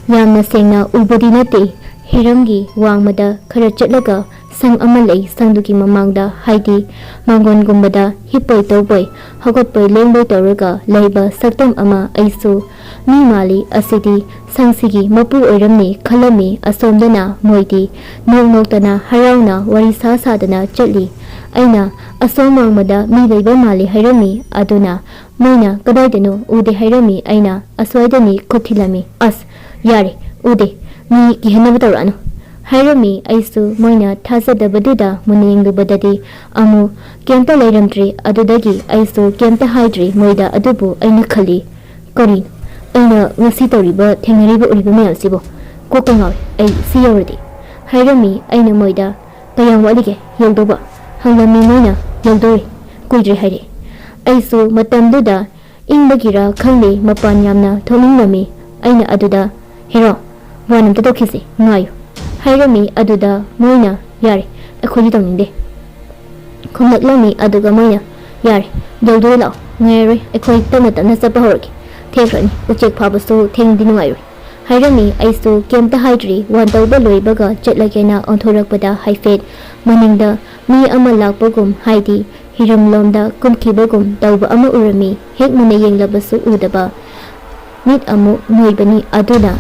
ꯌꯥꯝꯅ ꯁꯦꯡꯅ ꯎꯕꯗꯤ ꯅꯠꯇꯦ꯫ ꯍꯤꯔꯝꯒꯤ ꯋꯥꯡꯃꯗ ꯈꯔ ꯆꯠꯂꯒ ꯁꯪ ꯑꯃ ꯂꯩ꯫ ꯁꯪꯗꯨꯒꯤ ꯃꯃꯥꯡꯗ, ꯍꯥꯏꯗꯤ ꯃꯥꯡꯒꯣꯟꯒꯨꯝꯕꯗ ꯍꯤꯞꯄꯣꯏ ꯇꯧꯕꯣꯏ, ꯍꯧꯒꯠꯄꯣꯏ ꯂꯦꯡꯕꯣꯏ ꯇꯧꯔꯒ ꯂꯩꯕ ꯁꯛꯇꯝ ꯑꯃ꯫ ꯑꯩꯁꯨ ꯃꯤ ꯃꯥꯜꯂꯤ, ꯑꯁꯤꯗꯤ ꯁꯪꯁꯤꯒꯤ ꯃꯄꯨ ꯑꯣꯏꯔꯝꯅꯤ ꯈꯜꯂꯝꯃꯤ꯫ ꯑꯁꯣꯝꯗꯅ ꯃꯣꯏꯗꯤ ꯅꯣꯛ ꯅꯣꯛꯇꯅ ꯍꯔꯥꯎꯅ ꯋꯥꯔꯤ ꯁꯥ ꯁꯥꯗꯅ ꯆꯠꯂꯤ꯫ ꯑꯩꯅ ꯑꯁꯣꯝ ꯋꯥꯡꯃꯗ ꯃꯤ ꯂꯩꯕ ꯃꯥꯜꯂꯤ ꯍꯥꯏꯔꯝꯃꯤ꯫ ꯑꯗꯨꯅ ꯃꯣꯏꯅ ꯀꯗꯥꯏꯗꯅꯣ ꯎꯗꯦ ꯍꯥꯏꯔꯝꯃꯤ꯫ ꯑꯩꯅ ꯑꯁ꯭ꯋꯥꯏꯗꯅꯤ ꯈꯨꯠ ꯊꯤꯜꯂꯝꯃꯤ꯫ ꯑꯁ, ꯌꯥꯔꯦ, ꯎꯗꯦ, ꯃꯤ ꯀꯤꯍꯟꯅꯕ ꯇꯧꯔꯛꯑꯅꯨ ꯍꯥꯏꯔꯝꯃꯤ꯫ ꯑꯩꯁꯨ ꯃꯣꯏꯅ ꯊꯥꯖꯗꯕꯗꯨꯗ ꯃꯨꯟꯅ ꯌꯦꯡꯂꯨꯕꯗꯗꯤ ꯑꯃꯨꯛ ꯀꯩꯝꯇ ꯂꯩꯔꯝꯗ꯭ꯔꯦ꯫ ꯑꯗꯨꯗꯒꯤ ꯑꯩꯁꯨ ꯀꯩꯝꯇ ꯍꯥꯏꯗ꯭ꯔꯦ ꯃꯣꯏꯗ꯫ ꯑꯗꯨꯕꯨ ꯑꯩꯅ ꯈꯜꯂꯤ, "ꯀꯔꯤꯅꯣ ꯑꯩꯅ ꯉꯁꯤ ꯇꯧꯔꯤꯕ, ꯊꯦꯡꯅꯔꯤꯕ, ꯎꯔꯤꯕ ꯃꯌꯥꯝꯁꯤꯕꯣ? ꯀꯣꯛꯀ ꯉꯥꯎꯔꯦ ꯑꯩ ꯁꯤ ꯌꯧꯔꯗꯤ" ꯍꯥꯏꯔꯝꯃꯤ꯫ ꯑꯩꯅ ꯃꯣꯏꯗ, "ꯀꯌꯥꯝ ꯋꯥꯠꯂꯤꯒꯦ ꯌꯧꯗꯧꯕ?" ꯍꯪꯂꯝꯃꯤ꯫ ꯃꯣꯏꯅ, "ꯌꯧꯗꯣꯔꯦ, ꯀꯨꯏꯗ꯭ꯔꯦ" ꯍꯥꯏꯔꯛꯑꯦ꯫ ꯑꯩꯁꯨ ꯃꯇꯝꯗꯨꯗ ꯏꯪꯕꯒꯤꯔ ꯈꯪꯗꯦ, ꯃꯄꯥꯟ ꯌꯥꯝꯅ ꯊꯣꯛꯅꯤꯡꯂꯝꯃꯤ꯫ ꯑꯩꯅ ꯑꯗꯨꯗ, "ꯍꯦꯔꯣ, ꯋꯥꯟ ꯑꯝꯇ ꯇꯧꯈꯤꯁꯦ, ꯉꯥꯏꯌꯨ" ꯍꯥꯏꯔꯝꯃꯤ꯫ ꯑꯗꯨꯗ ꯃꯣꯏꯅ, "ꯌꯥꯔꯦ, ꯑꯩꯈꯣꯏꯗꯤ ꯇꯧꯅꯤꯡꯗꯦ" ꯈꯨꯝꯂꯛꯂꯝꯃꯤ꯫ ꯑꯗꯨꯒ ꯃꯣꯏꯅ, "ꯌꯥꯔꯦ, ꯌꯧꯗꯣꯔꯦ, ꯂꯥꯛꯑꯣ, ꯉꯥꯏꯔꯔꯣꯏ, ꯑꯩꯈꯣꯏ ꯇꯞꯅ ꯇꯞꯅ ꯆꯠꯄ ꯍꯧꯔꯒꯦ, ꯊꯦꯡꯈ꯭ꯔꯅꯤ, ꯎꯆꯦꯛ ꯐꯥꯕꯁꯨ ꯊꯦꯡꯗꯤ ꯅꯨꯡꯉꯥꯏꯔꯣꯏ" ꯍꯥꯏꯔꯝꯃꯤ꯫ ꯑꯩꯁꯨ ꯀꯩꯝꯇ ꯍꯥꯏꯗ꯭ꯔꯤ꯫ ꯋꯥꯟ ꯇꯧꯕ ꯂꯣꯏꯕꯒ ꯆꯠꯂꯒꯦꯅ ꯑꯣꯟꯊꯣꯔꯛꯄꯗ ꯍꯥꯏꯐꯦꯠ ꯃꯅꯤꯡꯗ ꯃꯤ ꯑꯃ ꯂꯥꯛꯄꯒꯨꯝ, ꯍꯥꯏꯗꯤ ꯍꯤꯔꯝꯂꯣꯝꯗ ꯀꯨꯝꯈꯤꯕꯒꯨꯝ ꯇꯧꯕ ꯑꯃ ꯎꯔꯝꯃꯤ꯫ ꯍꯦꯛ ꯃꯨꯟꯅ ꯌꯦꯡꯂꯕꯁꯨ ꯎꯗꯕ꯫ ꯃꯤꯠ ꯑꯃꯨꯛ ꯅꯣꯏꯕꯅꯤ, ꯑꯗꯨꯅ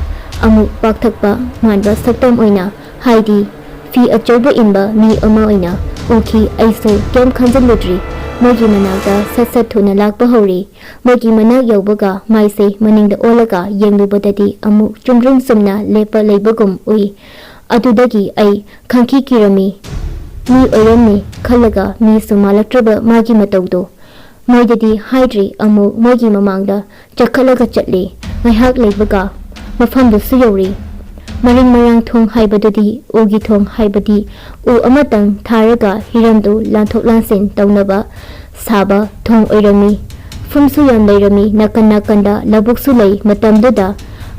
ꯑꯃꯨꯛ ꯄꯥꯛꯊꯛꯄ ꯃꯥꯟꯕ ꯁꯛꯇꯝ ꯑꯣꯏꯅ, ꯍꯥꯏꯗꯤ ꯐꯤ ꯑꯆꯧꯕ ꯏꯟꯕ ꯃꯤ ꯑꯃ ꯑꯣꯏꯅ ꯎꯈꯤ꯫ ꯑꯩꯁꯨ ꯀꯩꯝ ꯈꯟꯖꯤꯜꯂꯨꯗ꯭ꯔꯤ꯫ ꯃꯣꯏꯒꯤ ꯃꯅꯥꯛꯇ ꯁꯠ ꯁꯠ ꯊꯨꯅ ꯂꯥꯛꯄ ꯍꯧꯔꯤ꯫ ꯃꯣꯏꯒꯤ ꯃꯅꯥꯛ ꯌꯧꯕꯒ ꯃꯥꯏꯁꯦ ꯃꯅꯤꯡꯗ ꯑꯣꯜꯂꯒ ꯌꯦꯡꯂꯨꯕꯗꯗꯤ ꯑꯃꯨꯛ ꯆꯨꯝꯗ꯭ꯔꯤꯡ ꯆꯨꯝꯅ ꯂꯦꯞꯄ ꯂꯩꯕꯒꯨꯝ ꯎꯏ꯫ ꯑꯗꯨꯗꯒꯤ ꯑꯩ ꯈꯪꯀꯤ ꯀꯤꯔꯝꯃꯤ꯫ ꯃꯤ ꯑꯣꯏꯔꯝꯅꯤ ꯈꯜꯂꯒ ꯃꯤꯁꯨ ꯃꯥꯜꯂꯛꯇ꯭ꯔꯕ ꯃꯥꯒꯤ ꯃꯇꯧꯗꯣ꯫ ꯃꯣꯏꯗꯗꯤ ꯍꯥꯏꯗ꯭ꯔꯤ, ꯑꯃꯨꯛ ꯃꯣꯏꯒꯤ ꯃꯃꯥꯡꯗ ꯆꯈꯠꯂꯒ ꯆꯠꯂꯤ꯫ ꯉꯥꯏꯍꯥꯛ ꯂꯩꯕꯒ ꯃꯐꯝꯗꯨꯁꯨ ꯌꯧꯔꯤ꯫ ꯃꯔꯤꯡ ꯃꯔꯥꯡ ꯊꯣꯡ ꯍꯥꯏꯕꯗꯨꯗꯤ ꯎꯒꯤ ꯊꯣꯡ ꯍꯥꯏꯕꯗꯤ ꯎ ꯑꯃꯇꯪ ꯊꯥꯔꯒ ꯍꯤꯔꯝꯗꯨ ꯂꯥꯟꯊꯣꯛ ꯂꯥꯟꯁꯤꯟ ꯇꯧꯅꯕ ꯁꯥꯕ ꯊꯣꯡ ꯑꯣꯏꯔꯝꯃꯤ꯫ ꯐꯨꯝꯁꯨ ꯌꯥꯝ ꯂꯩꯔꯝꯃꯤ, ꯅꯥꯀꯟ ꯅꯥꯀꯟꯗ ꯂꯧꯕꯨꯛꯁꯨ ꯂꯩ꯫ ꯃꯇꯝꯗꯨꯗ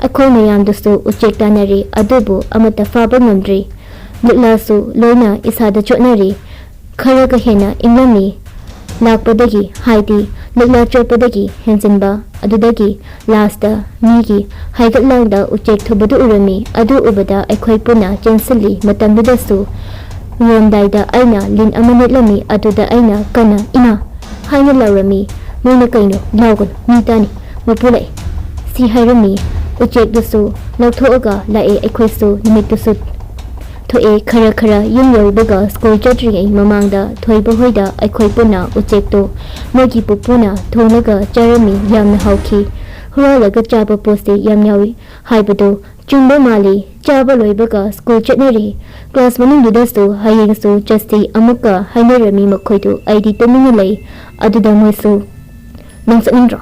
ꯑꯩꯈꯣꯏ ꯃꯌꯥꯝꯗꯨꯁꯨ ꯎꯆꯦꯛ ꯇꯥꯟꯅꯔꯤ, ꯑꯗꯨꯕꯨ ꯑꯃꯠꯇ ꯐꯥꯕ ꯉꯝꯗ꯭ꯔꯤ꯫ ꯂꯤꯛꯂꯥꯁꯨ ꯂꯣꯏꯅ ꯏꯁꯥꯗ ꯆꯣꯠꯅꯔꯤ꯫ ꯈꯔꯒ ꯍꯦꯟꯅ ꯏꯪꯂꯝꯃꯤ꯫ ꯂꯥꯛꯄꯗꯒꯤ, ꯍꯥꯏꯗꯤ ꯂꯤꯛꯂꯥ ꯆꯣꯠꯄꯗꯒꯤ ꯍꯦꯟꯖꯤꯟꯕ꯫ ꯑꯗꯨꯗꯒꯤ ꯂꯥꯁꯇ ꯃꯤꯒꯤ ꯍꯥꯏꯒꯠꯂꯥꯡꯗ ꯎꯆꯦꯛ ꯊꯨꯕꯗꯨ ꯎꯔꯝꯃꯤ꯫ ꯑꯗꯨ ꯎꯕꯗ ꯑꯩꯈꯣꯏ ꯄꯨꯟꯅ ꯆꯦꯟꯁꯤꯜꯂꯤ꯫ ꯃꯇꯝꯗꯨꯗꯁꯨ ꯂꯣꯏꯔꯝꯗꯥꯏꯗ ꯑꯩꯅ ꯂꯤꯟ ꯑꯃ ꯅꯦꯠꯂꯝꯃꯤ꯫ ꯑꯗꯨꯗ ꯑꯩꯅ ꯀꯟꯅ "ꯏꯃꯥ!" ꯍꯥꯏꯅ ꯂꯥꯎꯔꯝꯃꯤ꯫ ꯃꯣꯏꯅ "ꯀꯩꯅꯣ? ꯂꯥꯎꯒꯅꯨ, ꯃꯤ ꯇꯥꯅꯤ, ꯃꯄꯨ ꯂꯥꯛꯑꯦ" ꯁꯤ ꯍꯥꯏꯔꯝꯃꯤ꯫ ꯎꯆꯦꯛꯇꯨꯁꯨ ꯂꯧꯊꯣꯛꯑꯒ ꯂꯥꯛꯑꯦ꯫ ꯑꯩꯈꯣꯏꯁꯨ ꯅꯨꯃꯤꯠꯇꯨꯁꯨ ꯊꯣꯛꯑꯦ꯫ ꯈꯔ ꯈꯔ ꯌꯨꯝ ꯌꯧꯕꯒ ꯁ꯭ꯀꯨꯜ ꯆꯠꯇ꯭ꯔꯤꯉꯩ ꯃꯃꯥꯡꯗ ꯊꯣꯏꯕ ꯍꯣꯏꯗ ꯑꯩꯈꯣꯏ ꯄꯨꯟꯅ ꯎꯆꯦꯛꯇꯣ ꯃꯣꯏꯒꯤ ꯄꯨꯄꯨꯅ ꯊꯣꯡꯂꯒ ꯆꯥꯔꯝꯃꯤ꯫ ꯌꯥꯝꯅ ꯍꯥꯎꯈꯤ꯫ ꯍꯨꯔꯥꯜꯂꯒ ꯆꯥꯕ ꯄꯣꯠꯁꯦ ꯌꯥꯝ ꯌꯥꯎꯏ ꯍꯥꯏꯕꯗꯣ ꯆꯨꯝꯕ ꯃꯥꯜꯂꯤ꯫ ꯆꯥꯕ ꯂꯣꯏꯕꯒ ꯁ꯭ꯀꯨꯜ ꯆꯠꯅꯔꯤ꯫ ꯀ꯭ꯂꯥꯁ ꯃꯅꯨꯡꯗꯨꯗꯁꯨ ꯍꯌꯦꯡꯁꯨ ꯆꯠꯁꯤ ꯑꯃꯨꯛꯀ ꯍꯥꯏꯅꯔꯝꯃꯤ ꯃꯈꯣꯏꯗꯨ꯫ ꯑꯩꯗꯤ ꯇꯨꯃꯤꯟꯅ ꯂꯩ꯫ ꯑꯗꯨꯗ ꯃꯣꯏꯁꯨ "ꯅꯪ ꯆꯠꯅꯤꯡꯗ꯭ꯔꯣ?"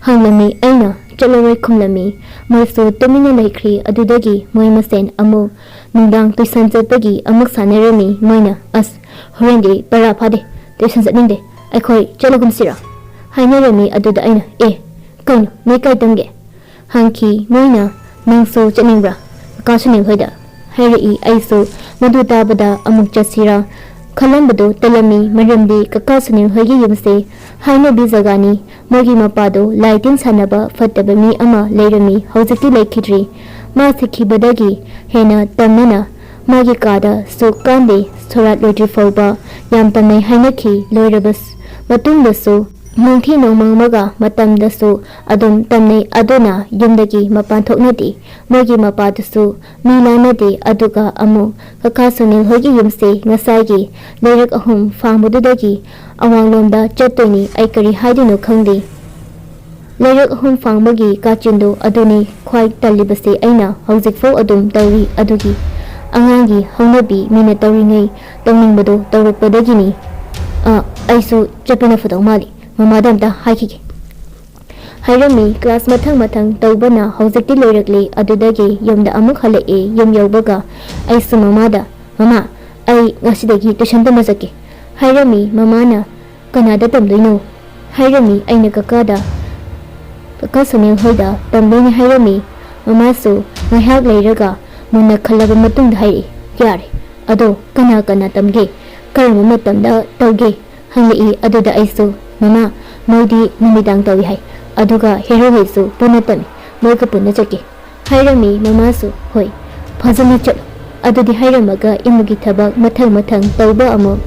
ꯍꯪꯂꯝꯃꯤ꯫ ꯑꯩꯅ "ꯆꯠꯂꯔꯣꯏ" ꯈꯨꯝꯂꯝꯃꯤ꯫ ꯃꯣꯏꯁꯨ ꯇꯨꯃꯤꯟꯅ ꯂꯩꯈ꯭ꯔꯤ꯫ ꯑꯗꯨꯗꯒꯤ ꯃꯣꯏ ꯃꯁꯦꯟ ꯑꯃꯨꯛ ꯅꯨꯡꯗꯥꯡ ꯇꯨꯏꯁꯟ ꯆꯠꯄꯒꯤ ꯑꯃꯨꯛ ꯁꯥꯟꯅꯔꯝꯃꯤ꯫ ꯃꯣꯏꯅ "ꯑꯁ, ꯍꯣꯔꯦꯟꯗꯤ ꯄꯔꯥ ꯐꯥꯗꯦ, ꯇꯨꯏꯁꯟ ꯆꯠꯅꯤꯡꯗꯦ, ꯑꯩꯈꯣꯏ ꯆꯠꯂꯒꯨꯝꯁꯤꯔꯥ?" ꯍꯥꯏꯅꯔꯝꯃꯤ꯫ ꯑꯗꯨꯗ ꯑꯩꯅ "ꯑꯦ, ꯀꯩꯅꯣ, ꯅꯣꯏ ꯀꯥꯏ ꯇꯝꯒꯦ?" ꯍꯪꯈꯤ꯫ ꯃꯣꯏꯅ "ꯅꯪꯁꯨ ꯆꯠꯅꯤꯡꯕ꯭ꯔꯥ ꯀꯀꯥ ꯁꯨꯅꯤꯜ ꯍꯣꯏꯗ?" ꯍꯥꯏꯔꯛꯏ꯫ ꯑꯩꯁꯨ ꯃꯗꯨ ꯇꯥꯕꯗ ꯑꯃꯨꯛ ꯆꯠꯁꯤꯔꯥ ꯈꯜꯂꯝꯕꯗꯨ ꯇꯜꯂꯝꯃꯤ, ꯃꯔꯝꯗꯤ ꯀꯀꯥ ꯁꯨꯅꯤꯜ ꯍꯣꯏꯒꯤ ꯌꯨꯝꯁꯦ ꯍꯥꯏꯅꯕꯤ ꯖꯒꯥꯅꯤ꯫ ꯃꯣꯏꯒꯤ ꯃꯄꯥꯗꯣ ꯂꯥꯏ ꯇꯤꯟ ꯁꯥꯟꯅꯕ ꯐꯠꯇꯕ ꯃꯤ ꯑꯃ ꯂꯩꯔꯝꯃꯤ, ꯍꯧꯖꯤꯛꯇꯤ ꯂꯩꯈꯤꯗ꯭ꯔꯤ꯫ ꯃꯥ ꯁꯤꯈꯤꯕꯗꯒꯤ ꯍꯦꯟꯅ ꯇꯝꯅꯅ ꯃꯥꯒꯤ ꯀꯥꯗ ꯁꯨꯛ ꯀꯥꯟꯗꯦ꯫ ꯁꯣꯔꯥꯠ ꯂꯣꯏꯗ꯭ꯔꯤ ꯐꯥꯎꯕ ꯌꯥꯝ ꯇꯝꯅꯩ ꯍꯥꯏꯅꯈꯤ꯫ ꯂꯣꯏꯔꯕ ꯃꯇꯨꯡꯗꯁꯨ ꯅꯨꯡꯊꯤ ꯅꯣꯡꯃꯪꯕꯒ ꯃꯇꯝꯗꯁꯨ ꯑꯗꯨꯝ ꯇꯝꯅꯩ꯫ ꯑꯗꯨꯅ ꯌꯨꯝꯗꯒꯤ ꯃꯄꯥꯟ ꯊꯣꯛꯅꯗꯦ꯫ ꯃꯣꯏꯒꯤ ꯃꯄꯥꯗꯨꯁꯨ ꯃꯤ ꯂꯥꯟꯅꯗꯦ꯫ ꯑꯗꯨꯒ ꯑꯃꯨꯛ ꯀꯀꯥ ꯁꯨꯅꯤꯜ ꯍꯣꯏꯒꯤ ꯌꯨꯝꯁꯦ ꯉꯁꯥꯏꯒꯤ ꯂꯩꯔꯛ ꯑꯍꯨꯝ ꯐꯥꯡꯕꯗꯨꯗꯒꯤ ꯑꯋꯥꯡꯂꯣꯝꯗ ꯆꯠꯇꯣꯏꯅꯤ꯫ ꯑꯩ ꯀꯔꯤ ꯍꯥꯏꯗꯣꯏꯅꯣ ꯈꯪꯗꯦ꯫ ꯂꯩꯔꯛ ꯑꯍꯨꯝ ꯐꯥꯡꯕꯒꯤ ꯀꯥꯆꯤꯟꯗꯣ ꯑꯗꯨꯅꯤ ꯈ꯭ꯋꯥꯏ ꯇꯜꯂꯤꯕꯁꯦ꯫ ꯑꯩꯅ ꯍꯧꯖꯤꯛꯐꯥꯎ ꯑꯗꯨꯝ ꯇꯧꯔꯤ꯫ ꯑꯗꯨꯒꯤ ꯑꯉꯥꯡꯒꯤ ꯍꯧꯅꯕꯤ, ꯃꯤꯅ ꯇꯧꯔꯤꯉꯩ ꯇꯧꯅꯤꯡꯕꯗꯣ ꯇꯧꯔꯛꯄꯗꯒꯤꯅꯤ꯫ ꯑ, ꯑꯩꯁꯨ ꯆꯠꯄꯅ ꯐꯗꯧ ꯃꯥꯜꯂꯤ꯫ ꯃꯃꯥꯗ ꯑꯝꯇ ꯍꯥꯏꯈꯤꯒꯦ꯫ ꯍꯥꯏꯔꯝꯃꯤ꯫ ꯀ꯭ꯂꯥꯁ ꯃꯊꯪ ꯃꯊꯪ ꯇꯧꯕꯅ ꯍꯧꯖꯤꯛꯇꯤ ꯂꯣꯏꯔꯛꯂꯦ꯫ ꯑꯗꯨꯗꯒꯤ ꯌꯨꯝꯗ ꯑꯃꯨꯛ ꯍꯜꯂꯛꯑꯦ꯫ ꯌꯨꯝ ꯌꯧꯕꯒ ꯑꯩꯁꯨ ꯃꯃꯥꯗ, "ꯃꯃꯥ, ꯑꯩ ꯉꯁꯤꯗꯒꯤ ꯇꯨꯏꯁꯟ ꯇꯝꯕ ꯆꯠꯀꯦ" ꯍꯥꯏꯔꯝꯃꯤ꯫ ꯃꯃꯥꯅ, "ꯀꯅꯥꯗ ꯇꯝꯗꯣꯏꯅꯣ?" ꯍꯥꯏꯔꯝꯃꯤ꯫ ꯑꯩꯅ ꯀꯀꯥꯗ, "ꯀꯀꯥ ꯁꯨꯅꯤꯜ ꯍꯣꯏꯗ ꯇꯝꯗꯣꯏꯅꯦ" ꯍꯥꯏꯔꯝꯃꯤ꯫ ꯃꯃꯥꯁꯨ ꯉꯥꯏꯍꯥꯛ ꯂꯩꯔꯒ ꯃꯨꯟꯅ ꯈꯜꯂꯕ ꯃꯇꯨꯡꯗ ꯍꯥꯏꯔꯛꯏ, "ꯌꯥꯔꯦ, ꯑꯗꯣ ꯀꯅꯥ ꯀꯅꯥ ꯇꯝꯒꯦ? ꯀꯔꯝꯕ ꯃꯇꯝꯗ ꯇꯧꯒꯦ?" ꯍꯪꯂꯛꯏ꯫ ꯑꯗꯨꯗ ꯑꯩꯁꯨ, "ꯃꯃꯥ, ꯃꯣꯏꯗꯤ ꯅꯨꯃꯤꯗꯥꯡ ꯇꯧꯏ ꯍꯥꯏ, ꯑꯗꯨꯒ ꯍꯦꯔꯣ ꯍꯣꯏꯁꯨ ꯄꯨꯟꯅ ꯇꯝꯃꯤ, ꯃꯣꯏꯒ ꯄꯨꯟꯅ ꯆꯠꯀꯦ" ꯍꯥꯏꯔꯝꯃꯤ꯫ ꯃꯃꯥꯁꯨ, "ꯍꯣꯏ, ꯐꯖꯅ ꯆꯠꯂꯨ" ꯑꯗꯨꯗꯤ ꯍꯥꯏꯔꯝꯃꯒ ꯏꯃꯨꯡꯒꯤ ꯊꯕꯛ ꯃꯊꯪ ꯃꯊꯪ ꯇꯧꯕ ꯑꯃꯨꯛ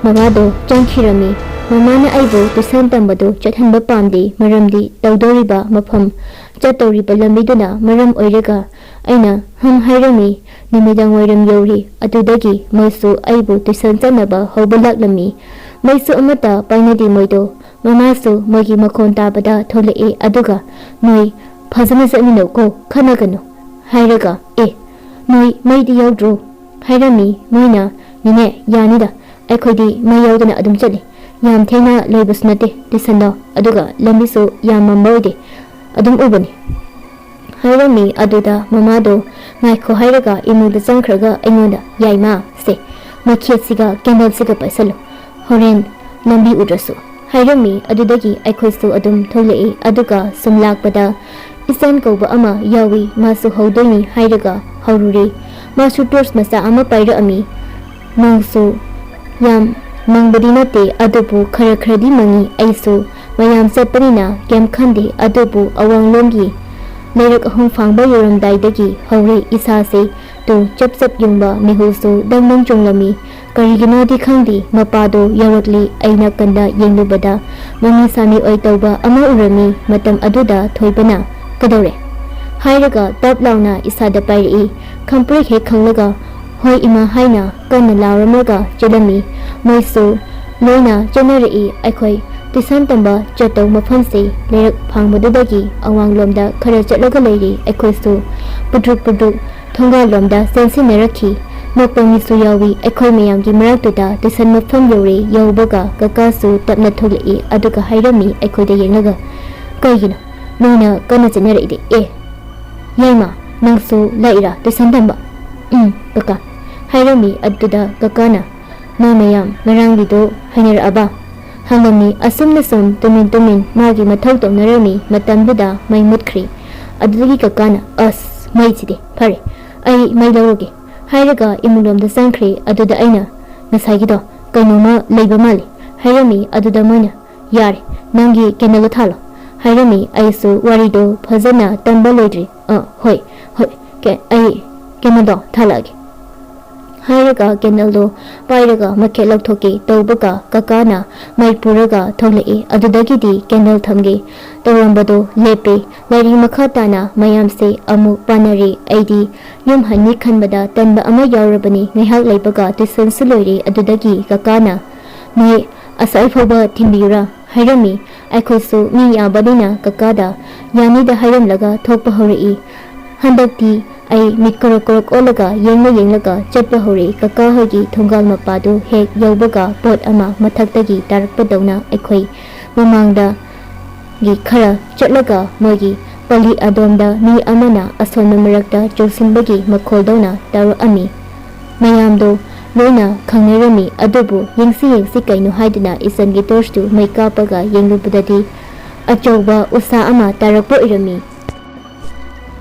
ꯃꯃꯥꯗꯣ ꯆꯪꯈꯤꯔꯝꯃꯤ꯫ ꯃꯃꯥꯅ ꯑꯩꯕꯨ ꯇꯨꯏꯁꯟ ꯇꯝꯕꯗꯣ ꯆꯠꯍꯟꯕ ꯄꯥꯝꯗꯦ, ꯃꯔꯝꯗꯤ ꯇꯧꯗꯧꯔꯤꯕ ꯃꯐꯝ, ꯆꯠꯇꯧꯔꯤꯕ ꯂꯝꯕꯤꯗꯨꯅ ꯃꯔꯝ ꯑꯣꯏꯔꯒ꯫ ꯑꯩꯅ ꯍꯝ ꯍꯥꯏꯔꯝꯃꯤ꯫ ꯅꯨꯃꯤꯗꯥꯡ ꯋꯥꯏꯔꯝ ꯌꯧꯔꯤ꯫ ꯑꯗꯨꯗꯒꯤ ꯃꯣꯏꯁꯨ ꯑꯩꯕꯨ ꯇꯨꯏꯁꯟ ꯆꯠꯅꯕ ꯍꯧꯕ ꯂꯥꯛꯂꯝꯃꯤ꯫ ꯃꯩꯁꯨ ꯑꯃꯠꯇ ꯄꯥꯏꯅꯗꯦ ꯃꯣꯏꯗꯣ꯫ ꯃꯃꯥꯁꯨ ꯃꯣꯏꯒꯤ ꯃꯈꯣꯟ ꯇꯥꯕꯗ ꯊꯣꯛꯂꯛꯑꯦ꯫ ꯑꯗꯨꯒ, "ꯅꯣꯏ ꯐꯖꯅ ꯆꯠꯃꯤꯟꯅꯧꯀꯣ, ꯈꯠꯅꯒꯅꯨ" ꯍꯥꯏꯔꯒ, "ꯑꯦ, ꯅꯣꯏ ꯃꯩꯗꯤ ꯌꯥꯎꯗ꯭ꯔꯣ?" ꯍꯥꯏꯔꯝꯃꯤ꯫ ꯃꯣꯏꯅ, "ꯅꯦꯅꯦ, ꯌꯥꯅꯤꯗ, ꯑꯩꯈꯣꯏꯗꯤ ꯃꯩ ꯌꯥꯎꯗꯅ ꯑꯗꯨꯝ ꯆꯠꯂꯤ꯫ ꯌꯥꯝ ꯊꯦꯡꯅ ꯂꯣꯏꯕꯁꯨ ꯅꯠꯇꯦ ꯇꯨꯏꯁꯟꯗꯣ, ꯑꯗꯨꯒ ꯂꯝꯕꯤꯁꯨ ꯌꯥꯝ ꯃꯝꯕ ꯑꯣꯏꯗꯦ, ꯑꯗꯨꯝ ꯎꯕꯅꯤ" ꯍꯥꯏꯔꯝꯃꯤ꯫ ꯑꯗꯨꯗ ꯃꯃꯥꯗꯣ ꯉꯥꯏꯈꯣ ꯍꯥꯏꯔꯒ ꯏꯃꯨꯡꯗ ꯆꯪꯈ꯭ꯔꯒ ꯑꯩꯉꯣꯟꯗ, "ꯌꯥꯏꯃ, ꯁꯦ, ꯃꯩꯈꯦꯠꯁꯤꯒ ꯀꯦꯟꯗꯜꯁꯤꯒ ꯄꯥꯏꯁꯜꯂꯨ, ꯍꯣꯔꯦꯟ ꯂꯝꯕꯤ ꯎꯗ꯭ꯔꯁꯨ" ꯍꯥꯏꯔꯝꯃꯤ꯫ ꯑꯗꯨꯗꯒꯤ ꯑꯩꯈꯣꯏꯁꯨ ꯑꯗꯨꯝ ꯊꯣꯛꯂꯛꯏ꯫ ꯑꯗꯨꯒ ꯁꯨꯝ ꯂꯥꯛꯄꯗ ꯏꯆꯟ ꯀꯧꯕ ꯑꯃ ꯌꯥꯎꯏ꯫ ꯃꯥꯁꯨ ꯍꯧꯗꯣꯏꯅꯤ ꯍꯥꯏꯔꯒ ꯍꯧꯔꯨꯔꯦ꯫ ꯃꯥꯁꯨ ꯇꯣꯔꯆ ꯃꯆꯥ ꯑꯃ ꯄꯥꯏꯔꯛꯑꯝꯃꯤ꯫ ꯅꯣꯡꯁꯨ ꯌꯥꯝ ꯃꯪꯕꯗꯤ ꯅꯠꯇꯦ, ꯑꯗꯨꯕꯨ ꯈꯔ ꯈꯔꯗꯤ ꯃꯪꯉꯤ꯫ ꯑꯩꯁꯨ ꯃꯌꯥꯝ ꯆꯠꯄꯅꯤꯅ ꯀꯩꯝ ꯈꯟꯗꯦ, ꯑꯗꯨꯕꯨ ꯑꯋꯥꯡꯂꯣꯝꯒꯤ ꯂꯩꯔꯛ ꯑꯍꯨꯝ ꯐꯥꯡꯕ ꯌꯧꯔꯝꯗꯥꯏꯗꯒꯤ ꯍꯧꯔꯦ ꯏꯁꯥꯁꯦ ꯇꯨ ꯆꯞ ꯆꯞ ꯌꯨꯡꯕ, ꯃꯤꯍꯨꯜꯁꯨ ꯗꯪ ꯗꯪ ꯆꯣꯡꯂꯝꯃꯤ꯫ ꯀꯔꯤꯒꯤꯅꯣꯗꯤ ꯈꯪꯗꯦ, ꯃꯄꯥꯗꯣ ꯌꯧꯔꯛꯂꯤ꯫ ꯑꯩ ꯅꯥꯀꯟꯗ ꯌꯦꯡꯂꯨꯕꯗ ꯃꯃꯤ ꯁꯥꯃꯤ ꯑꯣꯏ ꯇꯧꯕ ꯑꯃ ꯎꯔꯝꯃꯤ꯫ ꯃꯇꯝ ꯑꯗꯨꯗ ꯊꯣꯏꯕꯅ, "ꯀꯗꯧꯔꯦ?" ꯍꯥꯏꯔꯒ ꯇꯞ ꯂꯥꯎꯅ ꯏꯁꯥꯗ ꯄꯥꯏꯔꯛꯏ꯫ ꯈꯪꯄ꯭ꯔꯦꯛ ꯍꯦꯛ ꯈꯪꯂꯒ, "ꯍꯣꯏ ꯏꯃꯥ" ꯍꯥꯏꯅ ꯀꯟꯅ ꯂꯥꯎꯔꯝꯂꯒ ꯆꯦꯜꯂꯝꯃꯤ꯫ ꯃꯣꯏꯁꯨ ꯂꯣꯏꯅ ꯆꯦꯟꯅꯔꯛꯏ꯫ ꯑꯩꯈꯣꯏ ꯇꯨꯏꯁꯟ ꯇꯝꯕ ꯆꯠꯇꯧ ꯃꯐꯝꯁꯦ ꯂꯩꯔꯛ ꯐꯥꯡꯕꯗꯨꯗꯒꯤ ꯑꯋꯥꯡꯂꯣꯝꯗ ꯈꯔ ꯆꯠꯂꯒ ꯂꯩꯔꯤ꯫ ꯑꯩꯈꯣꯏꯁꯨ ꯄꯨꯗ꯭ꯔꯨꯛ ꯄꯨꯗ꯭ꯔꯨꯛ ꯊꯣꯡꯒꯥꯜꯂꯣꯝꯗ ꯆꯦꯟꯁꯤꯟꯅꯔꯛꯈꯤ꯫ ꯅꯣꯛꯄ ꯃꯤꯁꯨ ꯌꯥꯎꯏ꯫ ꯑꯩꯈꯣꯏ ꯃꯌꯥꯝꯒꯤ ꯃꯔꯛꯇꯨꯗ ꯇꯨꯏꯁꯟ ꯃꯐꯝ ꯌꯧꯔꯦ꯫ ꯌꯧꯕꯒ ꯀꯀꯥꯁꯨ ꯇꯞꯅ ꯊꯣꯛꯂꯛꯏ꯫ ꯑꯗꯨꯒ ꯍꯥꯏꯔꯝꯃꯤ ꯑꯩꯈꯣꯏꯗ ꯌꯦꯡꯂꯒ, "ꯀꯩꯒꯤꯅꯣ ꯅꯣꯏꯅ ꯀꯟꯅ ꯆꯦꯟꯅꯔꯛꯏꯗꯤ?" "ꯑꯦ, ꯌꯥꯏꯃ, ꯅꯪꯁꯨ ꯂꯥꯛꯏꯔꯥ ꯇꯨꯏꯁꯟ ꯇꯝꯕ?" "ꯎꯝ, ꯀꯀꯥ," ꯍꯥꯏꯔꯝꯃꯤ꯫ ꯑꯗꯨꯗ ꯀꯀꯥꯅ, "ꯅꯣꯏ ꯃꯌꯥꯝ ꯉꯔꯥꯡꯒꯤꯗꯣ ꯍꯥꯏꯅꯔꯛꯑꯕ?" ꯍꯪꯉꯝꯃꯤ꯫ ꯑꯁꯨꯝꯅ ꯁꯨꯝ ꯇꯨꯃꯤꯟ ꯇꯨꯃꯤꯟ ꯃꯥꯒꯤ ꯃꯊꯧ ꯇꯧꯅꯔꯝꯃꯤ꯫ ꯃꯇꯝꯗꯨꯗ ꯃꯩ ꯃꯨꯠꯈ꯭ꯔꯤ꯫ ꯑꯗꯨꯗꯒꯤ ꯀꯀꯥꯅ, "ꯑꯁ, ꯃꯩꯁꯤꯗꯤ! ꯐꯔꯦ, ꯑꯩ ꯃꯩ ꯂꯧꯔꯒꯦ" ꯍꯥꯏꯔꯒ ꯏꯃꯨꯡꯂꯣꯝꯗ ꯆꯪꯈ꯭ꯔꯦ꯫ ꯑꯗꯨꯗ ꯑꯩꯅ, "ꯉꯁꯥꯏꯒꯤꯗꯣ ꯀꯩꯅꯣꯝꯃ ꯂꯩꯕ ꯃꯥꯜꯂꯤ" ꯍꯥꯏꯔꯝꯃꯤ꯫ ꯑꯗꯨꯗ ꯃꯣꯏꯅ, "ꯌꯥꯔꯦ, ꯅꯪꯒꯤ ꯀꯦꯟꯗꯜꯗꯣ ꯊꯥꯜꯂꯣ" ꯍꯥꯏꯔꯝꯃꯤ꯫ ꯑꯩꯁꯨ ꯋꯥꯔꯤꯗꯣ ꯐꯖꯅ ꯇꯝꯕ ꯂꯣꯏꯗ꯭ꯔꯤ꯫ "ꯑ, ꯍꯣꯏ, ꯍꯣꯏ, ꯀꯦ-, ꯑꯩ ꯀꯦꯟꯗꯜꯗꯣ ꯊꯥꯜꯂꯛꯑꯒꯦ" ꯍꯥꯏꯔꯒ ꯀꯦꯟꯗꯜꯗꯣ ꯄꯥꯏꯔꯒ ꯃꯩꯈꯦꯠ ꯂꯧꯊꯣꯛꯀꯦ ꯇꯧꯕꯒ ꯀꯀꯥꯅ ꯃꯩ ꯄꯨꯔꯒ ꯊꯣꯛꯂꯛꯏ꯫ ꯑꯗꯨꯗꯒꯤꯗꯤ ꯀꯦꯟꯗꯜ ꯊꯝꯒꯦ ꯇꯧꯔꯝꯕꯗꯣ ꯂꯦꯞꯄꯦ꯫ ꯂꯥꯏꯔꯤꯛ ꯃꯈꯥ ꯇꯥꯅ ꯃꯌꯥꯝꯁꯦ ꯑꯃꯨꯛ ꯄꯥꯅꯔꯦ꯫ ꯑꯩꯗꯤ ꯌꯨꯝ ꯍꯟꯅꯤ ꯈꯟꯕꯗ ꯇꯟꯕ ꯑꯃ ꯌꯥꯎꯔꯕꯅꯤ꯫ ꯉꯥꯏꯍꯥꯛ ꯂꯩꯕꯒ ꯇꯨꯏꯁꯟꯁꯨ ꯂꯣꯏꯔꯦ꯫ ꯑꯗꯨꯗꯒꯤ ꯀꯀꯥꯅ, "ꯅꯣꯏ ꯑꯁ꯭ꯋꯥꯏ ꯐꯥꯎꯕ ꯊꯤꯟꯕꯤꯌꯨꯔꯥ?" ꯍꯥꯏꯔꯝꯃꯤ꯫ ꯑꯩꯈꯣꯏꯁꯨ ꯃꯤ ꯌꯥꯝꯕꯅꯤꯅ ꯀꯀꯥꯗ ꯌꯥꯅꯤꯗ ꯍꯥꯏꯔꯝꯂꯒ ꯊꯣꯛꯄ ꯍꯧꯔꯛꯏ꯫ ꯍꯟꯗꯛꯇꯤ ꯑꯩ ꯃꯤꯠ ꯀꯣꯔꯣꯛ ꯀꯣꯔꯣꯛ ꯑꯣꯜꯂꯒ ꯌꯦꯡꯂ ꯌꯦꯡꯂꯒ ꯆꯠꯄ ꯍꯧꯔꯛꯏ꯫ ꯀꯀꯥ ꯍꯣꯏꯒꯤ ꯊꯣꯡꯒꯥꯜ ꯃꯄꯥꯗꯨ ꯍꯦꯛ ꯌꯧꯕꯒ ꯄꯣꯠ ꯑꯃ ꯃꯊꯛꯇꯒꯤ ꯇꯥꯔꯛꯄꯗꯧꯅ ꯑꯩꯈꯣꯏ ꯃꯃꯥꯡꯗꯒꯤ ꯈꯔ ꯆꯠꯂꯒ ꯃꯣꯏꯒꯤ ꯄꯂꯤ ꯑꯗꯣꯝꯗ ꯃꯤ ꯑꯃꯅ ꯑꯁꯣꯟꯕ ꯃꯔꯛꯇ ꯆꯣꯡꯁꯤꯟꯕꯒꯤ ꯃꯈꯣꯜꯗꯧꯅ ꯇꯥꯔꯛꯑꯝꯃꯤ꯫ ꯃꯌꯥꯝꯗꯣ ꯂꯣꯏꯅ ꯈꯪꯅꯔꯝꯃꯤ꯫ ꯑꯗꯨꯕꯨ ꯌꯦꯡꯁꯤ ꯌꯦꯡꯁꯤ ꯀꯩꯅꯣ ꯍꯥꯏꯗꯨꯅ ꯏꯆꯟꯒꯤ ꯇꯣꯔꯆꯇꯨ ꯃꯩ ꯀꯥꯞꯄꯒ ꯌꯦꯡꯂꯨꯕꯗꯗꯤ ꯑꯆꯧꯕ ꯎꯁꯥ ꯑꯃ ꯇꯥꯔꯛꯄ ꯑꯣꯏꯔꯝꯃꯤ꯫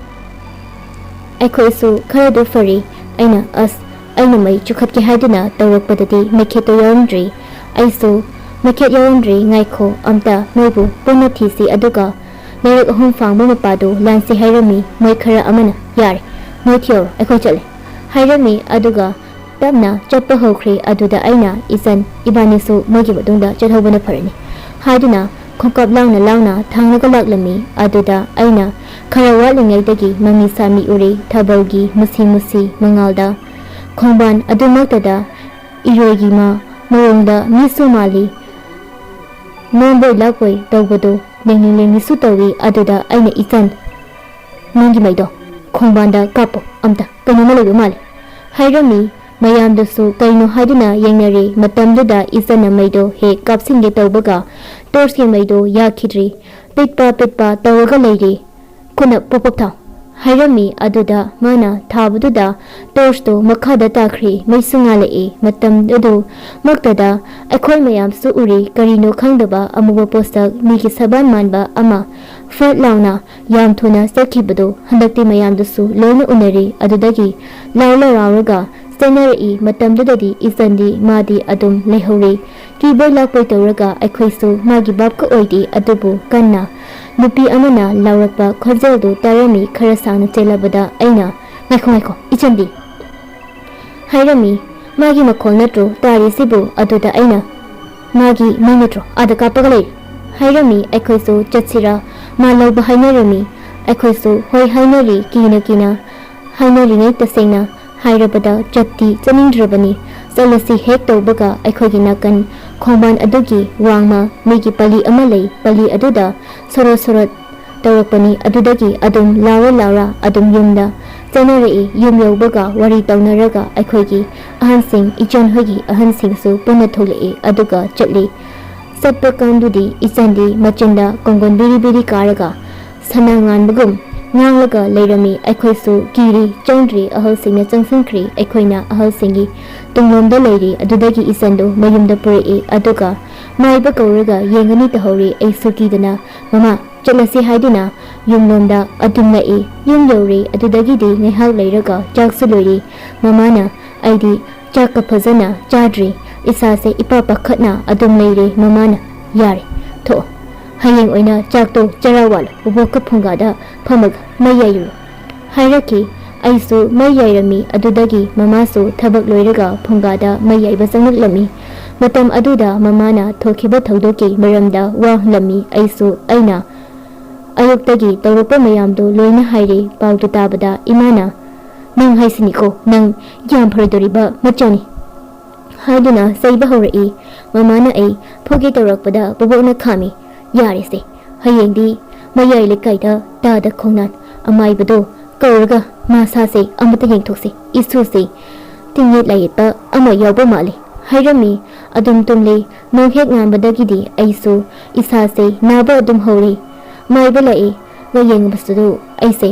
ꯑꯩꯈꯣꯏꯁꯨ ꯈꯔꯗꯨ ꯐꯔꯤ꯫ ꯑꯩꯅ, "ꯑꯁ, ꯑꯩꯅ ꯃꯩ ꯆꯨꯈꯠꯀꯦ ꯍꯥꯏꯗꯨꯅ ꯇꯧꯔꯛꯄꯗꯗꯤ ꯃꯩꯈꯦꯠꯇꯣ ꯌꯥꯎꯔꯝꯗ꯭ꯔꯤ"꯫ ꯑꯩꯁꯨ, "ꯃꯩꯈꯦꯠ ꯌꯥꯎꯔꯝꯗ꯭ꯔꯤ, ꯉꯥꯏꯈꯣ, ꯑꯝꯇ ꯅꯣꯏꯕꯨ ꯄꯨꯟꯅ ꯊꯤꯁꯤ, ꯑꯗꯨꯒ ꯂꯩꯔꯛ ꯑꯍꯨꯝ ꯐꯥꯡꯕ ꯃꯄꯥꯗꯨ ꯂꯥꯟꯁꯤ" ꯍꯥꯏꯔꯝꯃꯤ꯫ ꯃꯣꯏ ꯈꯔ ꯑꯃꯅ, "ꯌꯥꯔꯦ, ꯅꯣꯏ ꯊꯤꯍꯧꯔꯣ, ꯑꯩꯈꯣꯏ ꯆꯠꯂꯦ" ꯍꯥꯏꯔꯝꯃꯤ꯫ ꯑꯗꯨꯒ ꯇꯞꯅ ꯆꯠꯄ ꯍꯧꯈ꯭ꯔꯦ꯫ ꯑꯗꯨꯗ ꯑꯩꯅ, "ꯏꯆꯟ, ꯏꯕꯥꯅꯤꯁꯨ ꯃꯣꯏꯒꯤ ꯃꯇꯨꯡꯗ ꯆꯠꯍꯧꯕꯅ ꯐꯔꯅꯤ" ꯍꯥꯏꯗꯨꯅ ꯈꯣꯡꯀꯥꯞ ꯂꯥꯎꯅ ꯂꯥꯎꯅ ꯊꯥꯡꯂꯒ ꯂꯥꯛꯂꯝꯃꯤ꯫ ꯑꯗꯨꯗ ꯑꯩꯅ ꯈꯔ ꯋꯥꯠꯂꯤꯉꯩꯗꯒꯤ ꯃꯃꯤ ꯁꯥꯃꯤ ꯎꯔꯦ, ꯊꯥꯕꯜꯒꯤ ꯃꯨꯁꯤ ꯃꯨꯁꯤ ꯃꯉꯥꯜꯗ꯫ ꯈꯣꯡꯕꯥꯟ ꯑꯗꯨꯃꯛꯇꯗ ꯏꯔꯣꯏꯒꯤ ꯃ-, ꯃꯑꯣꯡꯗ ꯃꯤꯁꯨ ꯃꯥꯜꯂꯤ, ꯅꯣꯝꯕꯣꯏ ꯂꯥꯛꯄꯣꯏ ꯇꯧꯕꯗꯣ ꯂꯦꯡꯂꯤ ꯂꯦꯡꯂꯤꯁꯨ ꯇꯧꯏ꯫ ꯑꯗꯨꯗ ꯑꯩꯅ, "ꯏꯆꯟ, ꯅꯪꯒꯤ ꯃꯩꯗꯣ ꯈꯣꯡꯕꯥꯟꯗ ꯀꯥꯞꯄꯣ, ꯑꯝꯇ ꯀꯩꯅꯣꯝꯃ ꯂꯩꯕ ꯃꯥꯜꯂꯦ" ꯍꯥꯏꯔꯝꯃꯤ꯫ ꯃꯌꯥꯝꯗꯨꯁꯨ ꯀꯩꯅꯣ ꯍꯥꯏꯗꯨꯅ ꯌꯦꯡꯅꯔꯦ꯫ ꯃꯇꯝꯗꯨꯗ ꯏꯆꯟꯅ ꯃꯩꯗꯣ ꯍꯦꯛ ꯀꯥꯞꯁꯤꯟꯒꯦ ꯇꯧꯕꯒ ꯇꯣꯔꯆꯀꯤ ꯃꯩꯗꯣ ꯌꯥꯈꯤꯗ꯭ꯔꯦ꯫ ꯄꯤꯠꯄ ꯄꯤꯠꯄ ꯇꯧꯔꯒ ꯂꯩꯔꯦ꯫ "ꯈꯨꯠꯅ ꯄꯣꯞ ꯄꯣꯞ ꯊꯥꯎ" ꯍꯥꯏꯔꯝꯃꯤ꯫ ꯑꯗꯨꯗ ꯃꯥꯅ ꯊꯥꯕꯗꯨꯗ ꯇꯣꯔꯆꯇꯨ ꯃꯈꯥꯗ ꯇꯥꯈ꯭ꯔꯦ꯫ ꯃꯩꯁꯨ ꯉꯥꯜꯂꯛꯏ꯫ ꯃꯇꯝ ꯑꯗꯨ ꯃꯛꯇꯗ ꯑꯩꯈꯣꯏ ꯃꯌꯥꯝꯁꯨ ꯎꯔꯦ꯫ ꯀꯔꯤꯅꯣ ꯈꯪꯗꯕ ꯑꯃꯨꯕ ꯄꯣꯠꯁꯛ, ꯃꯤꯒꯤ ꯁꯕꯥꯟ ꯃꯥꯟꯕ ꯑꯃ ꯐꯠ ꯂꯥꯎꯅ ꯌꯥꯝ ꯊꯨꯅ ꯆꯠꯈꯤꯕꯗꯨ ꯍꯟꯗꯛꯇꯤ ꯃꯌꯥꯝꯗꯨꯁꯨ ꯂꯣꯏꯅ ꯎꯅꯔꯦ꯫ ꯑꯗꯨꯗꯒꯤ ꯂꯥꯎꯔ ꯂꯥꯎꯔꯒ ꯆꯦꯟꯅꯔꯛꯏ꯫ ꯃꯇꯝꯗꯨꯗꯗꯤ ꯏꯆꯟꯗꯤ ꯃꯥꯗꯤ ꯑꯗꯨꯝ ꯂꯩꯍꯧꯔꯦ꯫ ꯀꯤꯕꯣꯏ ꯂꯥꯛꯄꯣꯏ ꯇꯧꯔꯒ ꯑꯩꯈꯣꯏꯁꯨ ꯃꯥꯒꯤ ꯚꯥꯞꯀ ꯑꯣꯏꯗꯦ꯫ ꯑꯗꯨꯕꯨ ꯀꯟꯅ ꯅꯨꯄꯤ ꯑꯃꯅ ꯂꯥꯎꯔꯛꯄ ꯈꯣꯟꯖꯦꯜꯗꯨ ꯇꯥꯔꯝꯃꯤ꯫ ꯈꯔ ꯁꯥꯡꯅ ꯆꯦꯜꯂꯕꯗ ꯑꯩꯅ, "ꯉꯥꯏꯈꯣ, ꯉꯥꯏꯈꯣ, ꯏꯆꯟꯗꯤ" ꯍꯥꯏꯔꯝꯃꯤ꯫ "ꯃꯥꯒꯤ ꯃꯈꯣꯜ ꯅꯠꯇ꯭ꯔꯣ ꯇꯥꯔꯤꯁꯤꯕꯨ?" ꯑꯗꯨꯗ ꯑꯩꯅ, "ꯃꯥꯒꯤ ꯃꯩ ꯅꯠꯇ꯭ꯔꯣ ꯑꯥꯗ ꯀꯥꯞꯄꯒ ꯂꯩ?" ꯍꯥꯏꯔꯝꯃꯤ꯫ ꯑꯩꯈꯣꯏꯁꯨ ꯆꯠꯁꯤꯔꯥ ꯃꯥ ꯂꯧꯕ ꯍꯥꯏꯅꯔꯝꯃꯤ꯫ ꯑꯩꯈꯣꯏꯁꯨ ꯍꯣꯏ ꯍꯥꯏꯅꯔꯤ꯫ ꯀꯤꯅ ꯀꯤꯅ ꯍꯥꯏꯅꯔꯤꯉꯩ ꯇꯁꯦꯡꯅ ꯍꯥꯏꯔꯕꯗ ꯆꯠꯇꯤ ꯆꯠꯅꯤꯡꯗ꯭ꯔꯕꯅꯤ꯫ ꯆꯠꯂꯁꯤ ꯍꯦꯛ ꯇꯧꯕꯒ ꯑꯩꯈꯣꯏꯒꯤ ꯅꯥꯀꯟ ꯈꯣꯡꯕꯥꯟ ꯑꯗꯨꯒꯤ ꯋꯥꯡꯃ ꯃꯤꯒꯤ ꯄꯂꯤ ꯑꯃ ꯂꯩ꯫ ꯄꯂꯤ ꯑꯗꯨꯗ ꯁꯣꯔꯣꯠ ꯁꯣꯔꯣꯠ ꯇꯧꯔꯛꯄꯅꯤ꯫ ꯑꯗꯨꯗꯒꯤ ꯑꯗꯨꯝ ꯂꯥꯎꯔ ꯂꯥꯎꯔ ꯑꯗꯨꯝ ꯌꯨꯝꯗ ꯆꯠꯅꯔꯛꯏ꯫ ꯌꯨꯝ ꯌꯧꯕꯒ ꯋꯥꯔꯤ ꯇꯧꯅꯔꯒ ꯑꯩꯈꯣꯏꯒꯤ ꯑꯍꯟꯁꯤꯡ, ꯏꯆꯟ ꯍꯣꯏꯒꯤ ꯑꯍꯟꯁꯤꯡꯁꯨ ꯄꯨꯟꯅ ꯊꯣꯛꯂꯛꯏ꯫ ꯑꯗꯨꯒ ꯆꯠꯂꯤ꯫ ꯆꯠꯄ ꯀꯥꯟꯗꯨꯗꯤ ꯏꯆꯟꯗꯤ ꯃꯆꯤꯟꯗ ꯀꯣꯡꯒꯣꯟ ꯕꯤꯔꯤ ꯕꯤꯔꯤ ꯀꯥꯔꯒ ꯁꯅꯥ ꯉꯥꯟꯕꯒꯨꯝ ꯉꯥꯡꯂꯒ ꯂꯩꯔꯝꯃꯤ꯫ ꯑꯩꯈꯣꯏꯁꯨ ꯀꯤꯔꯤ ꯆꯪꯗ꯭ꯔꯤ꯫ ꯑꯍꯜꯁꯤꯡꯅ ꯆꯪꯁꯤꯟꯈ꯭ꯔꯤ꯫ ꯑꯩꯈꯣꯏꯅ ꯑꯍꯜꯁꯤꯡꯒꯤ ꯇꯨꯡꯂꯣꯝꯗ ꯂꯩꯔꯤ꯫ ꯑꯗꯨꯗꯒꯤ ꯏꯆꯟꯗꯨ ꯃꯌꯨꯝꯗ ꯄꯨꯔꯛꯏ꯫ ꯑꯗꯨꯒ ꯃꯥꯏꯕ ꯀꯧꯔꯒ ꯌꯦꯡꯒꯅꯤ ꯇꯧꯍꯧꯔꯤ꯫ ꯑꯩꯁꯨ ꯀꯤꯗꯅ, "ꯃꯃꯥ, ꯆꯠꯂꯁꯤ" ꯍꯥꯏꯗꯨꯅ ꯌꯨꯝꯂꯣꯝꯗ ꯑꯗꯨꯝ ꯂꯥꯛꯏ꯫ ꯌꯨꯝ ꯌꯧꯔꯦ꯫ ꯑꯗꯨꯗꯒꯤꯗꯤ ꯉꯥꯏꯍꯥꯛ ꯂꯩꯔꯒ ꯆꯥꯛꯁꯨ ꯂꯣꯏꯔꯦ꯫ ꯃꯃꯥꯅ, "ꯑꯩꯗꯤ ꯆꯥꯛꯀ ꯐꯖꯅ ꯆꯥꯗ꯭ꯔꯤ꯫ ꯏꯁꯥꯁꯦ ꯏꯄꯥ ꯄꯥꯈꯠꯅ ꯑꯗꯨꯝ ꯂꯩꯔꯦ"꯫ ꯃꯃꯥꯅ, "ꯌꯥꯔꯦ, ꯊꯣꯛꯑꯣ꯫ ꯍꯌꯦꯡ ꯑꯣꯏꯅ ꯆꯥꯛꯇꯣ ꯆꯔꯥ ꯋꯥꯜꯂꯣ꯫ ꯕꯣꯕꯣꯛꯀ ꯐꯨꯡꯒꯥꯗ ꯐꯝꯃꯒ ꯃꯩ ꯌꯥꯏꯔꯨꯔꯣ" ꯍꯥꯏꯔꯛꯈꯤ꯫ ꯑꯩꯁꯨ ꯃꯩ ꯌꯥꯏꯔꯝꯃꯤ꯫ ꯑꯗꯨꯗꯒꯤ ꯃꯃꯥꯁꯨ ꯊꯕꯛ ꯂꯣꯏꯔꯒ ꯐꯨꯡꯒꯥꯗ ꯃꯩ ꯌꯥꯏꯕ ꯆꯪꯂꯛꯂꯝꯃꯤ꯫ ꯃꯇꯝ ꯑꯗꯨꯗ ꯃꯃꯥꯅ ꯊꯣꯛꯈꯤꯕ ꯊꯧꯗꯣꯛꯀꯤ ꯃꯔꯝꯗ ꯋꯥ ꯍꯪꯂꯝꯃꯤ꯫ ꯑꯩꯁꯨ ꯑꯩꯅ ꯑꯌꯨꯛꯇꯒꯤ ꯇꯧꯔꯛꯄ ꯃꯌꯥꯝꯗꯨ ꯂꯣꯏꯅ ꯍꯥꯏꯔꯦ꯫ ꯄꯥꯎꯗꯨ ꯇꯥꯕꯗ ꯏꯃꯥꯅ, "ꯅꯪ ꯍꯥꯏꯁꯤꯅꯤꯀꯣ, ꯅꯪ ꯌꯥꯝ ꯐꯔꯣꯏꯗꯧꯔꯤꯕ ꯃꯆꯥꯅꯤ" ꯍꯥꯏꯗꯨꯅ ꯆꯩꯕ ꯍꯧꯔꯛꯏ꯫ ꯃꯃꯥꯅ ꯑꯩ ꯐꯨꯒꯦ ꯇꯧꯔꯛꯄꯗ ꯕꯣꯕꯣꯛꯅ ꯈꯥꯝꯃꯤ꯫ "ꯌꯥꯔꯦꯁꯦ, ꯍꯌꯦꯡꯗꯤ ꯃꯌꯥꯏ ꯂꯩꯀꯥꯏꯗ ꯇꯥꯗ ꯈꯣꯡꯅꯥꯟ ꯑꯃꯥꯏꯕꯗꯣ ꯀꯧꯔꯒ ꯃꯁꯥꯁꯦ ꯑꯃꯇ ꯌꯦꯡꯊꯣꯛꯁꯤ꯫ ꯏꯁꯨꯁꯦ ꯇꯤꯡꯌꯦꯠ ꯂꯥꯏꯌꯦꯠꯄ ꯑꯃ ꯌꯥꯎꯕ ꯃꯥꯜꯂꯤ" ꯍꯥꯏꯔꯝꯃꯤ꯫ ꯑꯗꯨꯝ ꯇꯨꯝꯂꯦ꯫ ꯅꯣꯡ ꯍꯦꯛ ꯉꯥꯟꯕꯗꯒꯤꯗꯤ ꯑꯩꯁꯨ ꯏꯁꯥꯁꯦ ꯅꯥꯕ ꯑꯗꯨꯝ ꯍꯧꯔꯦ꯫ ꯃꯥꯏꯕ ꯂꯥꯛꯏ꯫ ꯂꯥꯌꯦꯡꯕꯁꯨ ꯑꯩꯁꯦ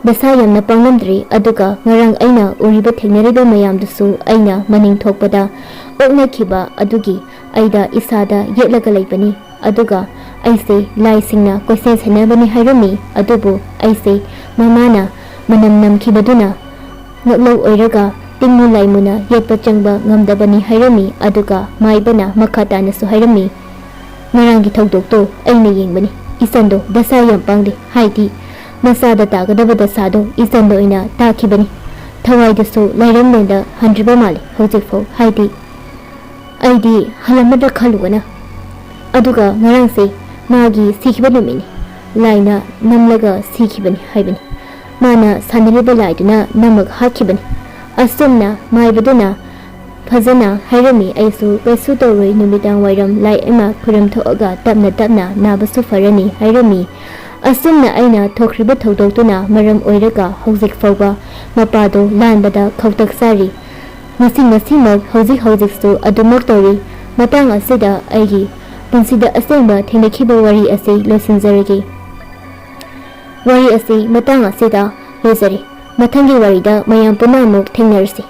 ꯗꯁꯥ ꯌꯥꯝꯅ ꯄꯥꯡꯂꯝꯗ꯭ꯔꯤ꯫ ꯑꯗꯨꯒ ꯉꯔꯥꯡ ꯑꯩꯅ ꯎꯔꯤꯕ ꯊꯦꯡꯅꯔꯤꯕ ꯃꯌꯥꯝꯗꯨꯁꯨ ꯑꯩꯅ ꯃꯅꯤꯡ ꯊꯣꯛꯄꯗ ꯑꯣꯛꯅꯈꯤꯕ ꯑꯗꯨꯒꯤ ꯑꯩꯗ ꯏꯁꯥꯗ ꯌꯦꯠꯂꯒ ꯂꯩꯕꯅꯤ꯫ ꯑꯗꯨꯒ ꯑꯩꯁꯦ ꯂꯥꯏꯁꯤꯡꯅ ꯀꯣꯏꯁꯦꯟ ꯁꯦꯟꯅꯕꯅꯤ ꯍꯥꯏꯔꯝꯃꯤ꯫ ꯑꯗꯨꯕꯨ ꯑꯩꯁꯦ ꯃꯃꯥꯅ ꯃꯅꯝ ꯅꯝꯈꯤꯕꯗꯨꯅ ꯉꯛꯂꯧ ꯑꯣꯏꯔꯒ ꯇꯤꯡꯃꯨ ꯂꯥꯏꯃꯨꯅ ꯌꯦꯠꯄ ꯆꯪꯕ ꯉꯝꯗꯕꯅꯤ ꯍꯥꯏꯔꯝꯃꯤ꯫ ꯑꯗꯨꯒ ꯃꯥꯏꯕꯅ ꯃꯈꯥ ꯇꯥꯅꯁꯨ ꯍꯥꯏꯔꯝꯃꯤ, "ꯉꯔꯥꯡꯒꯤ ꯊꯧꯗꯣꯛꯇꯣ ꯑꯩꯅ ꯌꯦꯡꯕꯅꯤ꯫ ꯏꯆꯟꯗꯣ ꯗꯁꯥ ꯌꯥꯝ ꯄꯥꯡꯗꯦ, ꯍꯥꯏꯗꯤ ꯃꯆꯥꯗ ꯇꯥꯒꯗꯕ ꯗꯁꯥꯗꯣ ꯏꯆꯟꯗ ꯑꯣꯏꯅ ꯇꯥꯈꯤꯕꯅꯤ꯫ ꯊꯋꯥꯏꯗꯨꯁꯨ ꯂꯥꯏꯔꯝꯂꯦꯟꯗ ꯍꯟꯗ꯭ꯔꯤꯕ ꯃꯥꯜꯂꯤ ꯍꯧꯖꯤꯛꯐꯥꯎ, ꯍꯥꯏꯗꯤ ꯑꯩꯗꯤ ꯍꯜꯂꯝꯃꯗ꯭ꯔꯥ ꯈꯜꯂꯨꯕꯅ꯫ ꯑꯗꯨꯒ ꯉꯔꯥꯡꯁꯦ ꯃꯥꯒꯤ ꯁꯤꯈꯤꯕ ꯅꯨꯃꯤꯠꯅꯤ꯫ ꯂꯥꯏꯅ ꯅꯝꯂꯒ ꯁꯤꯈꯤꯕꯅꯤ ꯍꯥꯏꯕꯅꯤ꯫ ꯃꯥꯅ ꯁꯥꯟꯅꯔꯤꯕ ꯂꯥꯏꯗꯨꯅ ꯅꯝꯃꯒ ꯍꯥꯠꯈꯤꯕꯅꯤ"꯫ ꯑꯁꯨꯝꯅ ꯃꯥꯏꯕꯗꯨꯅ ꯐꯖꯅ ꯍꯥꯏꯔꯝꯃꯤ꯫ ꯑꯩꯁꯨ ꯀꯩꯁꯨ ꯇꯧꯔꯣꯏ, ꯅꯨꯃꯤꯗꯥꯡ ꯋꯥꯏꯔꯝ ꯂꯥꯏ ꯑꯃ ꯈꯨꯔꯨꯝ ꯊꯣꯛꯑꯒ ꯇꯞꯅ ꯇꯞꯅ ꯅꯥꯕꯁꯨ ꯐꯔꯅꯤ ꯍꯥꯏꯔꯝꯃꯤ꯫ ꯑꯁꯨꯝꯅ ꯑꯩꯅ ꯊꯣꯛꯈ꯭ꯔꯤꯕ ꯊꯧꯗꯣꯛꯇꯨꯅ ꯃꯔꯝ ꯑꯣꯏꯔꯒ ꯍꯧꯖꯤꯛ ꯐꯥꯎꯕ ꯃꯄꯥꯗꯣ ꯂꯥꯟꯕꯗ ꯈꯧꯇꯛ ꯆꯥꯔꯤ꯫ ꯉꯁꯤ ꯉꯁꯤꯃꯛ ꯍꯧꯖꯤꯛ ꯍꯧꯖꯤꯛꯁꯨ ꯑꯗꯨꯃꯛ ꯇꯧꯔꯤ꯫ ꯃꯇꯥꯡ ꯑꯁꯤꯗ ꯑꯩꯒꯤ ꯄꯨꯟꯁꯤꯗ ꯑꯁꯦꯡꯕ ꯊꯦꯡꯅꯈꯤꯕ ꯋꯥꯔꯤ ꯑꯁꯤ ꯂꯣꯏꯁꯤꯟꯖꯔꯒꯦ꯫ ꯋꯥꯔꯤ ꯑꯁꯤ ꯃꯇꯥꯡ ꯑꯁꯤꯗ ꯂꯣꯏꯖꯔꯦ꯫ ꯃꯊꯪꯒꯤ ꯋꯥꯔꯤꯗ ꯃꯌꯥꯝ ꯄꯨꯟꯅ ꯑꯃꯨꯛ ꯊꯦꯡꯅꯔꯁꯤ꯫